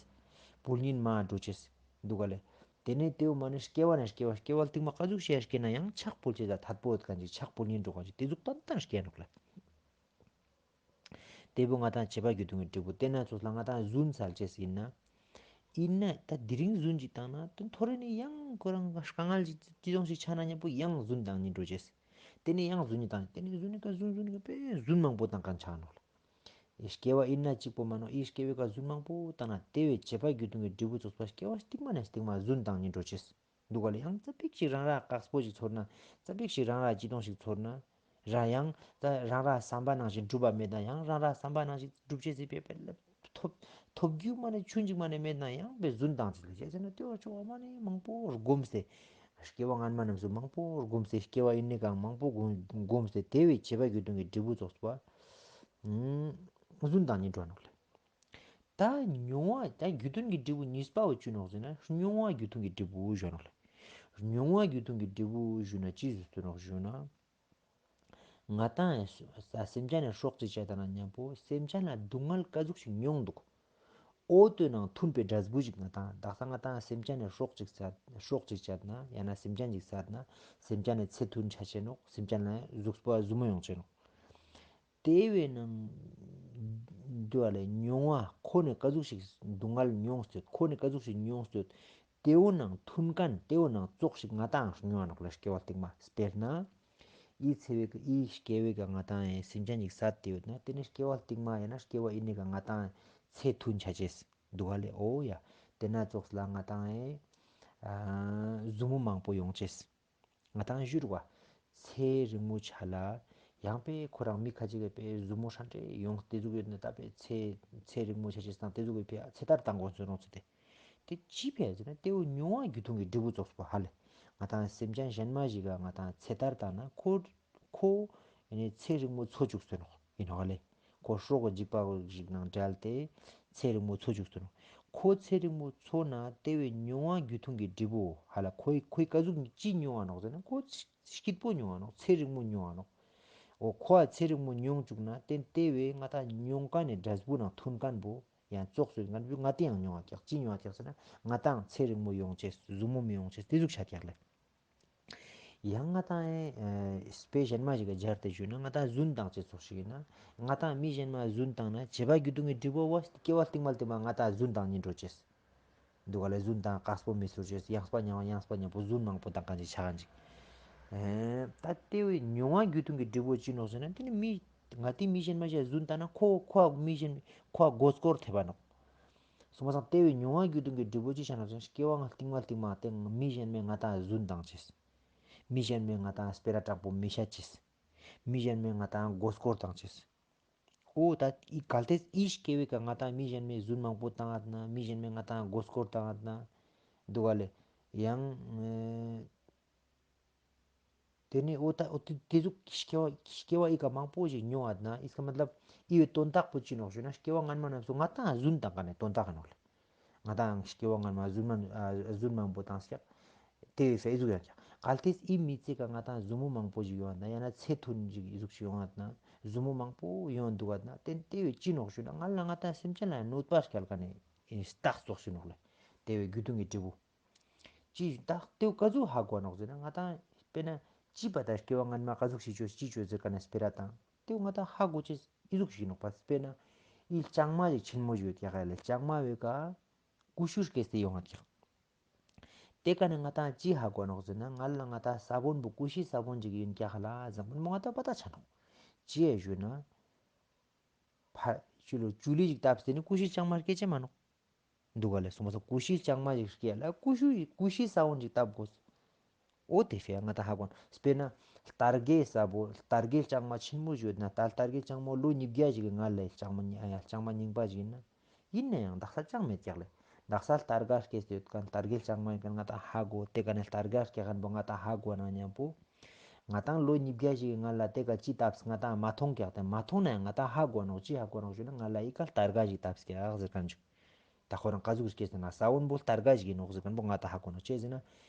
ཕུལ་ཉིན་མ་འགྲོ་ཅེས། འདུག་ག་ལེ། དེ་ནས་དེའུ་མ་ནི་སྐྱེ་བ་ནས་སྐྱེ་བ་སྐྱེ་བ་རྟིང་མ་ཀ་ཟུག་ཤེས་སྐྱེ་ན་ཡང་ཕྱག་ཕུལ་ཅེས་ལ་ཐད་པོ་ཡོད་མཁན་ཅིག་ཕྱག་ཕུལ་ཉིན་འགྲོ་མཁན་ཅིག་དེ་ཟུག་ཏན་ཏན་སྐྱེ་ནོག་ལེ། དེ་བོ་ང་ཏང་བྱེད་པ་རྒྱུ་མཐུན་གྱི་འབྲས་བུ་དེ་ན་ཚོགས་ལ་ང་ཏང་རྫུན་ཚར་ཅེས་ཡིན་ན། ཡིན་ན་ད་དེ་རིང་རྫུན་ཅིག་བཏང་ན་དེ་ཐོ་རེ་ནི་ཡང་ཁོ་རང་དཀའ་ངལ་ཅི་ཅི་ཙོགས་ཤིག་ཆ་ན་མཉམ་པོ་ཡང་རྫུན་བཏང་ཉིན་འགྲོ་ཅེས། དེ་ནས་ཡང་རྫུན་ཉིན་བཏང་དེ་ནས་རྫུན་ནི་ཀ་རྫུན་རྫུན་ནི་ཀ་དཔེ་རྫུན་མང་པོ་བཏང་མཁན་ཆ་ནོག་ལེ། ཨི་སྐྱེ་བ་ཡིན་ན་གཅིག་པོ་མ་ནོག་ཨི་སྐྱེ་བའི་ཀ་རྫུན་མང་པོ་བཏང་ན་དེ་བས་བྱེད་པ་རྒྱུ་མཐུན་གྱི་འབྲས་བུ་ཚོགས་པ་སྐྱེ་བ་རྟིང་མ་ནས་རྟིང་མ་རྫུན་བཏང་ཉིན་འགྲོ་ཅེས། འདུག་ག་ལེ། ཡང་ཙ་པིག་ཅིག་རང་ར་དཀགས་པོ་ཞིག་ཚོར་ན། ཙ་པིག་ཅིག་རང་ར་ཅི་དོང་ཞིག་ཚོར་ན། ར་ཡང་ད་རང་ར་བསམ་པ་ནང་བཞིན་འགྲུབ་པ་མེད་ན་ཡང་རང་ར་བསམ་པ་ནང་བཞིན་འགྲུབ་ཅེས་སི་པེ་པེ་ལ་ཐོབ་ཐོབ་རྒྱུ་མ་ནེ་ཆུན་ཅིག་མ་ནེ་མེད་ན་ཡང་པེ་རྫུན་བཏང་ཅེས་ལ་བྱས་ཟེར་ན་དེ་བ་ཆོག་མ་ནེ་མང་པོ་སྒོམ་སྟེ། སྐྱེ་བ་སྔན་མ་རྣམས་སུ་མང་པོ་སྒོམ་སྟེ་སྐྱེ་བ་ཡིན་ནི་གང་མང་པོ་སྒོམ་སྒོམ་སྟེ་དེ་བས་བྱེད་པ་རྒྱུ་མཐུན་གྱི་འབྲས་བུ་ཚོགས་པ། ཨུམ། རྫུན་བཏང་ཉིན་འགྲོ་ནོག་ལེ། ད་མྱོང་བ་ད་རྒྱུ་མཐུན་གྱི་འབྲས་བུ་གཉིས་པ་བོ་ཅི་ནོག་ཟེར་ན་མྱོང་བ་རྒྱུ་མཐུན་གྱི་འབྲས་བུ་ཞུ་ནོག་ལེ། མྱོང་བ་རྒྱུ་མཐུན་གྱི་འབྲས་བུ་ཞུ་ན་ཅི་ཟེར་ནོག་ཞུ་ན། ང་ཏང་ས་སེམས་ཅན་ནི་སྲོག་གཅིག་བཅད་ད་ན་མཉམ་པོ་སེམས་ཅན་ལ་སྡུག་བསྔལ་ཀ་ཟུག་ཞིག་མྱོང་འདུག་འོ་དེ་ནང་མཐུན་པའི་འབྲས་བུ་ཞིག་ང་ཏང་དག་ས་ང་ཏང་སེམས་ཅན་ནི་སྲོག་གཅིག་བཅད་སྲོག་གཅིག་བཅད་ན་ཡང་ན་སེམས་ཅན་ཞིག་བསད་ན་སེམས་ཅན་ནི་ཚེ་ཐུན་ཆ་ཆེ་ནོག་སེམས་ཅན་ལ་གཟུགས་པོ་ཟུ་མོ་ཡོང་ཆེ་ནོག་དེ་བས་ནང་འདུག་བ་ལེ། མྱོང་བ་ཁོ་ནི་ཀ་ཟུག་ཞིག་སྡུག་བསྔལ་མྱོང་སྟེ་ཁོ་ནི་ཀ་ཟུག་ཞིག་མྱོང་སྟེ་དེའུ་ནང་མཐུན་མཁན་དེའུ་ནང་ཙོགས་ཤིག་ང་ཏང་མྱོང་བ་ནོག་ལེ། སྐྱེ་བ་རྟིང་མ་དཔེར་ན། ཨི་ཚེ་བའི་ཨི་སྐྱེ་བའི་ཀ་ང་ཏང་ཡང་སེམས་ཅན་ཞིག་བསད་དེ་ཡོད་ན་དེ་ནི་སྐྱེ་བ་རྟིང་མ་ཡང་ན་སྐྱེ་བ་ཡིན་ནི་ཀ་ང་ཏང་ཚེ་ཐུན་ཆ་ཅེས་འདུག་བ་ལེ། འོ་ཡ། དེ་ན་ཙོགས་ལ་ང་ཏང་ཡང་ཟུ་མོ་མང་པོ་ཡོང་ཅེས། ང་ཏང་ཞུ་རུ་བ། ཚེ་རིང་མོ་ཆ་ལ་ཡང་པེ་ཁོ་རང་མི་ཁ་ཅིག་གི་པེ་ཟུ་མོ་ཧྲན་ཏེ་ཡོང་དེ་ཟུག་ཡོད་ན་ད་པེ་ཚེ་ཚེ་རིང་མོ་ཆ་ཅེས་དང་དེ་ཟུག་གི་པེ་ཚེ་ཐར་བཏང་དགོས་ཚུལ་རོང་ཚུལ་ཏེ། དེ་ཅི་ཕི་ཟེར་ན་དེའུ་མྱོང་བ་རྒྱུ་མཐུན་གྱི་འབྲས་བུ་ཚོགས་པ་ཧ་ལེ། ང་ཏང་སེམས་ཅན་གཞན་མ་ཞིག་ག་ང་ཏང་ཚེ་ཐར་བཏང་ན་ཁོ་ཁོ་ཡིན་ནི་ཚེ་རིང་མོ་འཚོ་བཅུག་ཟེར་ནོག་ཡིན་ནོག་ཧ་ལེ། ཁོ་སྲོག་གི་འཇིགས་པ་ཞིག་ནང་བྲལ་ཏེ་ཚེ་རིང་མོ་འཚོ་བཅུག་ཟེར་ནོག་ཁོ་ཚེ་རིང་མོ་འཚོ་ན་དེ་བས་མྱོང་བ་རྒྱུ་མཐུན་གྱི་འབྲས་བུ་ཧ་ལ་ཁོའི་ཁོའི་ཀ་ཟུག་ཅི་མྱོང་བ་ནོག་ཟེར་ན་ཁོ་སྐྱིད་པོ་མྱོང་བ་ནོག་ཚེ་རིང་མོ་མྱོང་བ་ནོག་འོ་ཁོ་ཨ་ཚེ་རིང་མོ་མྱོང་བཅུག་ན་དེ་དེ་བས་ང་ཏང་མྱོང་མཁན་ནི་འབྲས་བུ་ནང་མཐུན་མཁན་བོ་ཡང་ཙོགས་སུ་ཡིན་མཁན་བོ་ང་ཏང་ཡང་མྱོང་བ་ཀྱག་ཅི་མྱོང་བ་ཀྱག་ཟེར་ན་ང་ཏང་ཚེ་རིང་མོ་ཡོང་ཅེས་ཟུ་མོ་མི་ཡོང་ཅེས་དེ་ཟུག་ཆ་ཀྱག་ལེ། ཡང་ང་ཏང་ཨེ་དཔེ་གཞན་མ་ཞིག་ག་སྦྱར་ཏེ་ཞུས་ན་ང་ཏང་རྫུན་བཏང་ཅེས་ཙོགས་ཤིག་ཡིན་ན་ང་ཏང་མི་གཞན་མ་རྫུན་བཏང་ན་བྱེད་པ་རྒྱུ་མཐུན་གྱི་འབྲས་བུ་བ་སྐྱེ་བ་རྟིང་མ་རྟིང་མ་ང་ཏང་རྫུན་བཏང་ཉིན་འགྲོ་ཅེས། འདུག་ག་ལེ། རྫུན་བཏང་དཀགས་པོ་མི་ཚོར་ཅེས་ཡང་སྤ་ཉང་བ་ཡང་སྤ་ཉང་པོ་རྫུན་མང་པོ་བཏང་མཁན་ཅིག་ཆ་མཁན་ཅིག་ཨེ་ད་དེ་བས་མྱོང་བ་རྒྱུ་མཐུན་གྱི་འབྲས་བུ་ཅི་ནོག་ཟེར་ན་དེ་ནི་མི་ང་ཏི་མི་གཞན་མ་ཞིག་རྫུན་བཏང་ན་ཁོ་ཁོ་མི་གཞན་ཁོ་མགོ་སྐོར་ཐེབས་པ་ནོག་སོང་པ་སང་དེ་བས་མྱོང་བ་རྒྱུ་མཐུན་གྱི་འབྲས་བུ་ཅི་ཆ་ནོག་ཟེར་ན་སྐྱེ་བ་ང་རྟིང་མ་རྟིང་མ་དེ་མི་གཞན་མས་ང་ཏང་རྫུན་བཏང་ཅེས། མི་གཞན་མས་ང་ཏང་སྤེ་ར་དྲག་པོ་མི་བཤད་ཅེས། མི་གཞན་མས་ང་ཏང་མགོ་སྐོར་བཏང་ཅེས། འོ་ད་ཨི་གལ་ཏེ་ཨི་སྐྱེ་བའི་ཀ་ང་ཏང་མི་གཞན་མས་རྫུན་མང་པོ་བཏང་ངད་ན་མི་གཞན་མས་ང་ཏང་མགོ་སྐོར་བཏང་ངད་ན། འདུག་ག་ལེ། ཡང་ཨེ་དེ་ནི་འོ་ད་འོ་དེ་དེ་ཟུག་སྐྱེ་བ་སྐྱེ་བ་ཨི་ཀ་མང་པོ་ཞིག་མྱོང་ངད་ན་ཨི་སྐ་མ་ལབ་ཨི་བའི་དོན་དག་པོ་ཅི་ནོག་ཞུ་ན་སྐྱེ་བ་སྔན་མ་རྣམས་སུ་ང་ཏང་རྫུན་བཏང་མཁན་ནི་དོན་དག་ནོག་ལེ། ང་ཏང་སྐྱེ་བ་སྔན་མ་རྫུན་མ་ཨ་རྫུན་མང་པོ་བཏང་སྐྱག་དེ་བས་ས་ཨི་ཟུག་ཡང་ཀྱག་གལ་ཏེ་ཨི་མི་ཚེ་ཀ་ང་ཏང་ཟུ་མོ་མང་པོ་ཞིག་ཡོང་ངད་ན་ཡང་ན་ཚེ་ཐུན་ཞིག་ཨི་ཟུག་ཞིག་ཡོང་ངད་ན་ཟུ་མོ་མང་པོ་ཡོང་འདུག་ངད་ན་དེ་དེ་བས་ཅི་ནོག་ཞུ་ན་ང་ལ་ང་ཏང་སེམས་ཅན་ལ་གནོད་པ་སྐྱལ་མཁན་ནི་རྟགས་ཙོགས་ཤིག་ནོག་ལེ། དེ་བས་རྒྱུ་མཐུན་གྱི་འབྲས་བུ། ཅི་རྟགས་དེ་བས་ཀ་ཟུག་ཧ་གོ་ནོག་ཟེར་ན་ང་ཏང་དཔེར་ན་ཅི་པ་ད་སྐྱེ་བ་སྔན་མ་ཀ་ཟུག་ཞིག་བཅོས་ཅི་བཅོས་ཟེར་མཁན་ནི་སྤེ་ར་བཏང་དེ་བས་ང་ཏང་ཧ་གོ་ཅེས་ཨི་ཟུག་ཞིག་ནོག་པ། དཔེར་ན་ཨི་ལྕང་མ་ཞིག་ཆེན་མོ་ཞིག་ཡོད་ཀྱག་ལེ། ལྕང་མ་བོའི་ཀ་ཀུ་ཤུ་སྐྱེས་ཏེ་ཡོང་ངད་ཀྱག་དེ་ཀ་ནས་ང་ཏང་ཅི་ཧ་གོ་ནོག་ཟེར་ན་ང་ལ་ང་ཏང་ས་བོན་པོ་ཀུ་ཤུའི་ས་བོན་ཅིག་ཡིན་ཀྱག་ལ་ཟེར་མོ་ང་ཏང་པ་ཏ་ཆ་ནོག་ཅི་ཡ་ཞུ་ན། ཕ་ཅུ་ལོ་ཅུ་ལི་ཅིག་བཏབ་སྟེ་ནི་ཀུ་ཤུའི་ལྕང་མ་སྐྱེ་ཅེས་མ་ནོག་འདུག་ག་ལེ། སོང་པ་སང་ཀུ་ཤུའི་ལྕང་མ་ཞིག་སྐྱེ་ལ་ཀུ་ཤུ་ཀུ་ཤུའི་ས་བོན་ཅིག་བཏབ་དགོས། འོ་དེ་ཕི་ཡ་ང་ཏང་ཧ་གོ་ན་དཔེར་ན་ལྟར་གའི་ས་བོན་ལྟར་གའི་ལྕང་མ་ཆེན་མོ་ཞིག་ཡོད་ན་ད་ལྟར་གའི་ལྕང་མ་ལོ་ཉིས་བརྒྱ་ཞིག་གི་སྔ་ལ་ལྕང་མ་ཉི་ཨ་ཡ་ལྕང་མ་རྙིང་པ་ཞིག་ཡིན་ན། ཡིན་ན་ཡང་དག་ས་ཅང་མེད་ཀྱག་ལེ། དག་ས་ལྟར་ག་སྐྱེས་ཏེ་ཡོད་མཁན་ལྟར་གའི་ལྕང་མ་ཡིན་མཁན་ང་ཏང་ཧ་གོ། དེ་ཀ་ནས་ལྟར་ག་སྐྱེ་མཁན་པོ་ང་ཏང་ཧ་གོ་ན་མཉམ་པོ། ང་ཏང་ལོ་ཉིས་བརྒྱ་ཞིག་གི་སྔ་ལ་དེ་ཀ་ཅི་བཏབ་ང་ཏང་མ་མཐོང་ཀྱག་དེ་མ་མཐོང་ན་ཡང་ང་ཏང་ཧ་གོ་ནོག་ཅི་ཧ་གོ་ནོག་ཞུ་ན་ང་ལ་ཨི་ཀ་ལྟར་ག་ཞིག་བཏབ་ཀྱག་ཟེར་མཁན་ཅིག་ད་ཁོ་རང་ཀ་ཟུག་སྐྱེས་ཟེར་ན་ས་བོན་པོ་ལྟར་ག་ཞིག་ཡིན་ནོག་ཟེར་མཁན་པོ་ང་ཏང་ཧ་གོ་ནོག་ཅི་ཟེར་ན།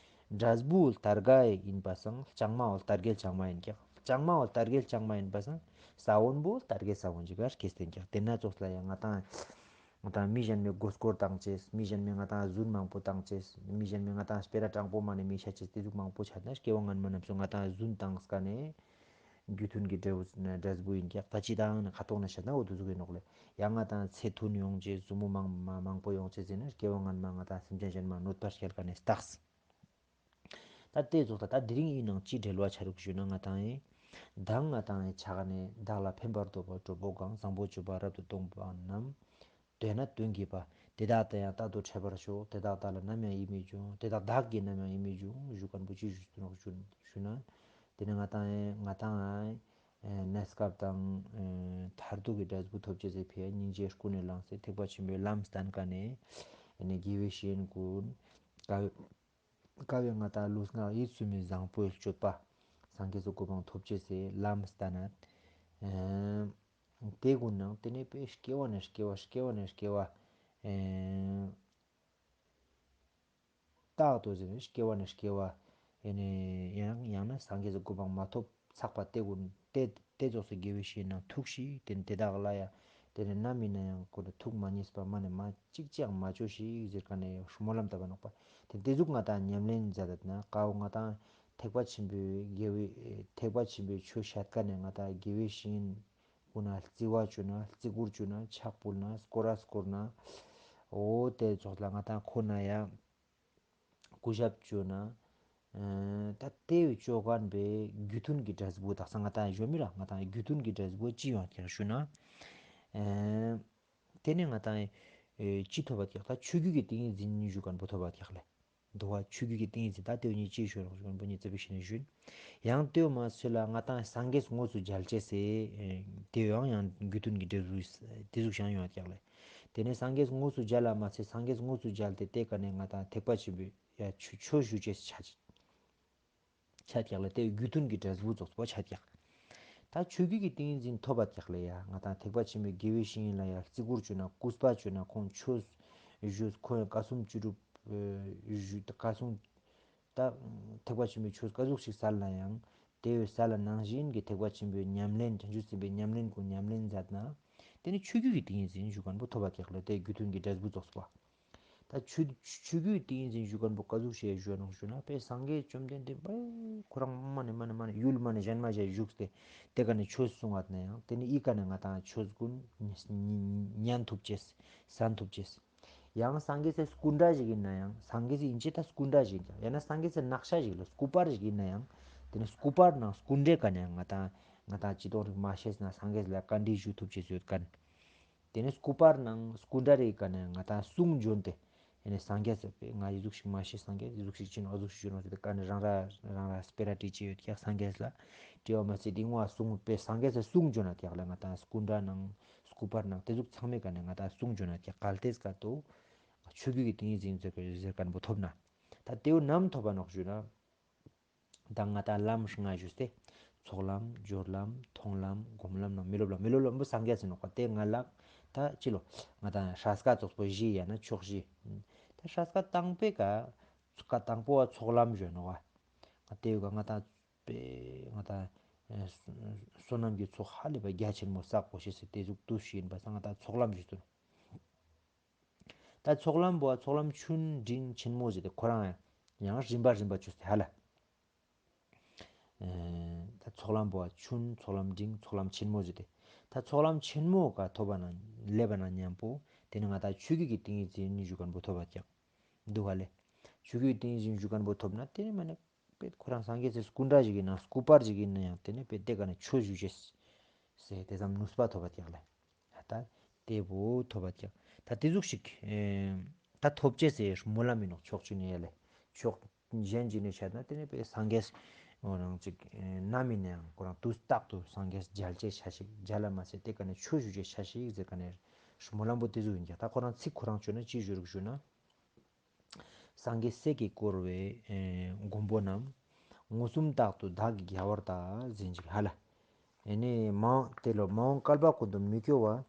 འབྲས་བུ་ལྟར་ག་ཡིན་པ་སང་ལྕང་མ་བོ་ལྟར་གའི་ལྕང་མ་ཡིན་ཀྱག་ལྕང་མ་བོ་དར་གེ་ལྕང་མ་ཡིན་པ་སང་ས་བོན་བོ་དར་གེ་ས་བོན་ཅིག་ག་སྐྱེས་ཏེ་ཀྱག། དེ་ན་ཙོགས་ལ་ཡང་ང་ཏང་ང་ཏང་མི་གཞན་མའི་མགོ་སྐོར་བཏང་ཅེས། མི་གཞན་མའི་ང་ཏང་རྫུན་མང་པོ་བཏང་ཅེས། མི་གཞན་མའི་ང་ཏང་སྤེ་ར་དྲང་པོ་མ་ནེ་མི་ཤ་ཅེས། དེ་ཟུག་མང་པོ་ཆ་ན་སྐྱེ་བ་སྔན་མ་རྣམས་སུ་ང་ཏང་རྫུན་བཏང་ཀ་ནེ་རྒྱུ་མཐུན་གྱི་འབྲས་བུ་འབྲས་བུ་ཡིན་ཀྱག། ད་ཅི་དང་ནི་ཁ་ཐོག་ན་ཤད་ན་འོ་དེ་ཟུག་ཡིན་ནོག་ལེ། ཡང་ང་ཏང་ཚེ་ཐུང་ཡོང་ཅེས། ཟུར་མོ་མང་མང་པོ་ཡོང་ཅེས་ཟེར་ན་སྐྱེ་བ་སྔན་མ་ང་ཏང་སེམས་ཅན་གཞན་མ་གནོད་པ་སྐྱེལ་ཀ་ནེ་རྟགས། ད་དེ་ཙོགས་ད་ད་དེ་རིང་ཡིན་ནང་ཅི་འབྲེལ་བ་ཆ་རུག་ཞུ་ན་ང་ཏང་ཡིན། མདང་ང་ཏང་ཡིན་ཆ་ག་ནས་བདག་ལ་ཕན་པར་འདོད་པ་གྲོགས་པོ་གང་། བཟང་པོ་སྤྱོད་པ་རབ་ཏུ་གཏོང་བ་རྣམས། དེ་ན་དོན་གྱིས་པ། དེ་དག་དང་ཡང་རྟག་ཏུ་འཕྲད་པར་ཤོག། དེ་དག་བདག་ལ་ནམ་ཡང་ཡིད་མི་འབྱུང་། དེ་དག་བདག་གིས་ནམ་ཡང་ཡིད་མི་འབྱུང་། ཞུ་མཁན་པོ་ཅི་ཞུ་ནོག་ཞུ་ན། དེ་ནི་ང་ཏང་ཡིན་ང་ཏང་ཡིན་གནས་སྐབས་དང་མཐར་ཐུག་གི་འབྲས་བུ་ཐོབ་ཅེས་སི་ཕི་ཡ་སྙིང་རྗེ་ཀུན་ནས་བསླངས་ཏེ་ཐེག་པ་ཆེན་པོའི་ལམ་བསྟན་ཀ་ནས་དགེ་བའི་བཤེས་གཉེན་ཀུན་དཀའ་བའི་ང་ཏང་ལུས་ངག་ཡིད་གསུམ་མི་བཟང་པོའི་སྤྱོད་པ་སངས་རྒྱས་སི་གོ་འཕང་ཐོབ་ཅེས་སི་ལམ་བསྟན་ན། དེ་ཀུན་ནང་དེ་ནས་པའི་སྐྱེ་བ་ནས་སྐྱེ་བ་སྐྱེ་བ་ནས་སྐྱེ་བ། རྟག་ཏུ་ཟེར་ནས་སྐྱེ་བ་ནས་སྐྱེ་བ། ཡང་ན་སངས་རྒྱས་སི་གོ་འཕང་མ་ཐོབ་ཚག་པ་དེ་ཀུན་དེ་དེ་ཙོགས་སི་དགེ་བའི་བཤེས་གཉེན་ཐུག་ཤིག། དེ་དེ་དག་ལ་ཡ་དེ་ནས་ནམ་ཡིན་ན་ཡང་ཁོ་ཐུགས་མ་མཉེས་པ་མ་ནེ་མ་ཅིག་ཅང་མ་ཅོ་ཤིག་ཟེར་ཀ་ནས་སྨོན་ལམ་བཏབ་པ་ནོག་པ། དེ་དེ་ཟུག་ང་ཏང་ཉམས་ལེན་མཛད་ད་ན་ཀ་བོ་ང་ཏང་ཐེག་པ་ཆེན་པོའི་དགེ་བའི་ཐེག་པ་ཆེན་པོའི་ཆོས་བཤད་ཀ་ནས་ང་ཏང་དགེ་བའི་བཤེས་གཉེན་ཀུན་ན་བརྩི་བ་ཅོ་ན་བརྩི་བཀུར་ཅོ་ན་ཕྱག་ཕུལ་ན་སྐོར་ར་སྐོར་ན། འོ་དེ་ཙོགས་ལ་ང་ཏང་ཁོ་ན་ཡ་སྐུ་ཞབས་ཅོ་ན། ད་དེ་བའི་ཅོ་མཁན་པའི་རྒྱུ་མཐུན་གྱི་འབྲས་བུ་དག་ས་ང་ཏང་ཞོ་མི་ར་ང་ཏང་རྒྱུ་མཐུན་གྱི་འབྲས་བུ་ཅི་ཡོང་ཀྱག་ཞུ་ན། དེ་ནས་ང་ཏང་ཅི་ཐོབ་པ་ཀྱག། ད་ཆོས་བརྒྱུད་ཀྱི་ཏིང་ངེ་འཛིན་ཞུ་མཁན་པོ་ཐོབ་པ་ཀྱག་ལེ། འདུལ་བ་ཆོས་བརྒྱུད་ཀྱི་ཏིང་ངེ་འཛིན་ད་དེ་བོ་ཉིད་ཅི་ཞུ་རོགས་ཞུ་མཁན་པོ་ཉིད་ཙེ་བི་ཤེས་ནས་ཞུན། ཡང་དེ་བོ་མ་ཚོད་ལ་ང་ཏང་སངས་རྒྱས་དངོས་སུ་མཇལ་ཅེས་སི་དེ་ཡང་ཡང་རྒྱུ་མཐུན་གྱི་འབྲས་བུ་དེ་ཟུག་ཤང་ཡོང་ཀྱག་ལེ། དེ་ནས་སངས་རྒྱས་དངོས་སུ་མཇལ་ལ་མ་ཚད་སངས་རྒྱས་དངོས་སུ་མཇལ་ཏེ་དེ་ཀ་ནས་ང་ཏང་ཐེག་པ་ཆེན་པོའི་ཡ་ཆོས་ཆོས་ཞུ་ཅེས་ཆ་ཆ་ཀྱག་ལེ། དེ་རྒྱུ་མཐུན་གྱི་འབྲས་བུ་རྫོགས་པོ་ཆ་ཀྱག། ད་ཆོས་བརྒྱུད་ཀྱི་ཏིང་ངེ་འཛིན་ཐོབ་པ་ཀྱག་ལེ་ཡ། ང་ཏང་ཐེག་པ་ཆེན་པོའི་དགེ་བའི་བཤེས་གཉེན་ལ་ཡ་བརྩི་བཀུར་ཅོ་ན་གུས་པ་ཅོ་ན་ཁོང་ཆོས་ཞུ་ཁོང་ཡ་བཀའ་སྲུང་བཅུ་དྲུག་ཞུ་བཀའ་སྲུང་ད་ཐེག་པ་ཆེན་པོའི་ཆོས་ཀ་ཟུག་ཞིག་སལ་ན་ཡང་དེ་བས་སལ་ལ་ནང་བཞིན་གྱི་ཐེག་པ་ཆེན་པོའི་ཉམས་ལེན་བྱང་ཆུབ་སེམས་དཔའི་ཉམས་ལེན་ཀུན་ཉམས་ལེན་མཛད་ན་དེ་ནི་ཆོས་བརྒྱུད་ཀྱི་ཏིང་ངེ་འཛིན་ཞུ་མཁན་པོ་ཐོབ་པ་ཀྱག་ལེ། དེ་རྒྱུ་མཐུན་གྱི་འབྲས་བུ་རྫོགས་པ། ད་ཆོས་ཆོས་བརྒྱུད་ཏིང་ངེ་འཛིན་ཞུ་མཁན་པོ་ཀ་ཟུག་ཞིག་ཞུ་ནོག་ཞུ་ན་དཔེ་སངས་རྒྱས་བཅོམ་ལྡན་འདས་པའི་ཁོ་རང་མ་ནེ་མ་ནེ་མ་ནེ་ཡུལ་མ་ནེ་གཞན་མ་ཞིག་བཞུགས་ཏེ་དེ་ཀ་ནས་ཆོས་གསུང་བ་ན་ཡང་དེ་ནི་ཨི་ཀ་ནས་ང་ཏང་ཆོས་ཀུན་ཉན་ཐུབ་ཅེས་གསན་ཐུབ་ཅེས། ཡང་སངས་རྒྱས་སི་སྐུ་འདྲ་ཞིག་ཡིན་ན་ཡང་སངས་རྒྱས་སི་ཡིན་ཅེ་ད་སྐུ་འདྲ་ཞིག་ཡིན་ཀྱང་ཡང་ན་སངས་རྒྱས་སི་ནག་ཤ་ཞིག་ལ་སྐུ་པར་ཞིག་ཡིན་ན་ཡང་དེ་ནི་སྐུ་པར་ནང་སྐུ་འདྲའི་ཀ་ནས་ང་ཏང་ང་ཏང་ཅི་ཏོང་རིག་མ་ཤེས་ན་སངས་རྒྱས་ལ་བཀའ་འདྲི་ཞུ་ཐུབ་ཅེས་ཡོད་མཁན། དེ་ནས་སྐུ་པར་ནང་སྐུ་འདྲ་རེ་ཀ་ནས་ང་ཏང་གསུང་འབྱོན་ཏེ། དེ་ནས་སངས་རྒྱས་ཟེར་པས་ང་ཡི་ཟུག་ཞིག་མ་ཤེས་སངས་རྒྱས་ཡི་ཟུག་ཞིག་ཅི་ནོག་ཨ་ཟུག་ཞིག་ཅི་ནོག་ཟེར་ཏེ་ཀ་ནས་རང་ར་རང་ར་སྤེ་ར་དྲི་ཅི་ཡོད་ཀྱག་སངས་རྒྱས་ལ། དྲི་བ་མ་ཚད་དེ་ངོ་གསུང་པས་སངས་རྒྱས་ཟེར་གསུང་འབྱོན་ན་ཀྱག་ལ་ང་ཏང་སྐུ་འདྲ་ནང་སྐུ་པར་ནང་དེ་ཟུག་ཚང་མའི་ཀ་ནས་ང་ཏང་གསུང་འབྱོན་ན་ཀྱག་གལ་ཏེ་སྐད་དུ། ཆོས་བརྒྱུད་ཀྱི་ཏིང་ངེ་འཛིན་ཟེར་ཟེར་མཁན་པོ་ཐོབ་ན། ད་དེ་བོ་ནམ་ཐོབ་པ་ནོག་ཞུ་ན། ད་ང་ཏང་ལམ་ལྔ་ཞུས་ཏེ། ཚོགས་ལམ། སྦྱོར་ལམ། མཐོང་ལམ། སྒོམ་ལམ་ནང་མི་སློབ་ལམ་མི་སློབ་ལམ་པོ་སངས་རྒྱས་ཟེར་ནོག་པ་དེ་ང་ལག་ད་ཅི་ལོ། ང་ཏང་སྲས་ཀ་ཙོགས་པོ་བཞི་ཡང་ན་ཕྱོགས་བཞི། ད་སྲས་ཀ་དང་པོའི་ཀ་ཀ་དང་པོ་བ་ཚོགས་ལམ་ཞུ་ནོག་པ། དེ་ཡོད་ཀ་ང་ཏང་པེ་ང་ཏང་བསོད་ནམས་ཀྱི་ཚོགས་ཧ་ལས་པ་རྒྱ་ཆེན་མོ་བསགས་དགོས་ཤེས་སི་དེ་ཟུག་དུས་ཤིག་ཡིན་པ་སང་ང་ཏང་ཚོགས་ལམ་ཞུ་ཚུལ། ད་ཚོགས་ལམ་པོ་ཚོགས་ལམ་ཆུན་འབྲིང་ཆེན་མོ་ཟེར་ཏེ་ཁོ་རང་ཡང་རིམ་པ་རིམ་པ་བཅོས་ཏེ་ཧ་ལ། ད་ཚོགས་ལམ་པོ་ཆུན་ཚོགས་ལམ་འབྲིང་ཚོགས་ལམ་ཆེན་མོ་ཟེར་ཏེ། ད་ཚོགས་ལམ་ཆེན་མོ་ཀ་ཐོབ་པ་ན་སླེབས་པ་ན་མཉམ་པོ་དེ་ནི་ང་ཏང་ཆོས་བརྒྱུད་ཀྱི་ཏིང་ངེ་འཛིན་ཞུ་མཁན་པོ་ཐོབ་པ་ཀྱག་འདུག་ཧ་ལེ། ཆོས་བརྒྱུད་ཀྱི་ཏིང་ངེ་འཛིན་ཞུ་མཁན་པོ་ཐོབ་ན་དེ་ནི་མ་ནི། པེ་ཁོ་རང་སངས་རྒྱས་སི་སྐུ་འདྲ་ཞིག་ཡིན་ན་སྐུ་པར་ཞིག་ཡིན་ན་ཡང་དེ་ནས་པེ་དེ་ཀ་ནས་ཆོས་ཞུ་ཅེས་ཟེར་དེ་ཙམ་ནུས་པ་ཐོབ་པ་ཀྱག་ལེ། ད་དེ་བོ་ཐོབ་པ་ཀྱག། ད་དེ་ཟུག་ཞིག་ད་ཐོབ་ཅེས་ཟེར་སྨོན་ལམ་ཡིན་ནོག་ཕྱོགས་གཅིག་ནས་ཡ་ལེ། ཕྱོགས་གཞན་གཅིག་ནས་བཤད་ན་དེ་ནས་པེ་སངས་རྒྱས་འོ་རང་ཅིག་ནམ་ཡིན་ན་ཡང་ཁོ་རང་དུས་རྟག་ཏུ་སངས་རྒྱས་མཇལ་ཅེས་ཆ་ཞིག་མཇལ་ལ་མ་ཟད་དེ་ཀ་ནས་ཆོས་ཞུ་ཅེས་ཆ་ཞིག་ཟེར་ཀ་ནས་སྨོན་ལམ་པོ་དེ་ཟུག་ཡིན་ཀྱག། ད་ཁོ་རང་ཚིག་ཁོ་རང་བཅོས་ན་ཅི་ཞུ་རུག་ཞུ་ན། སངས་རྒྱས་སྲས་ཀྱིས་བསྐོར་བའི་མགོན་པོ་རྣམས། མངོན་སུམ་རྟག་ཏུ་བདག་གིས་རྒྱལ་བར་བལྟ། ཟེར་ཅིག་ཧ་ལ། ཨེ་ནི་མ་འོངས་དེ་ལོ་མ་འོངས་བསྐལ་པ་ཀུན་ཏུ་མི་སྐྱོ་བ།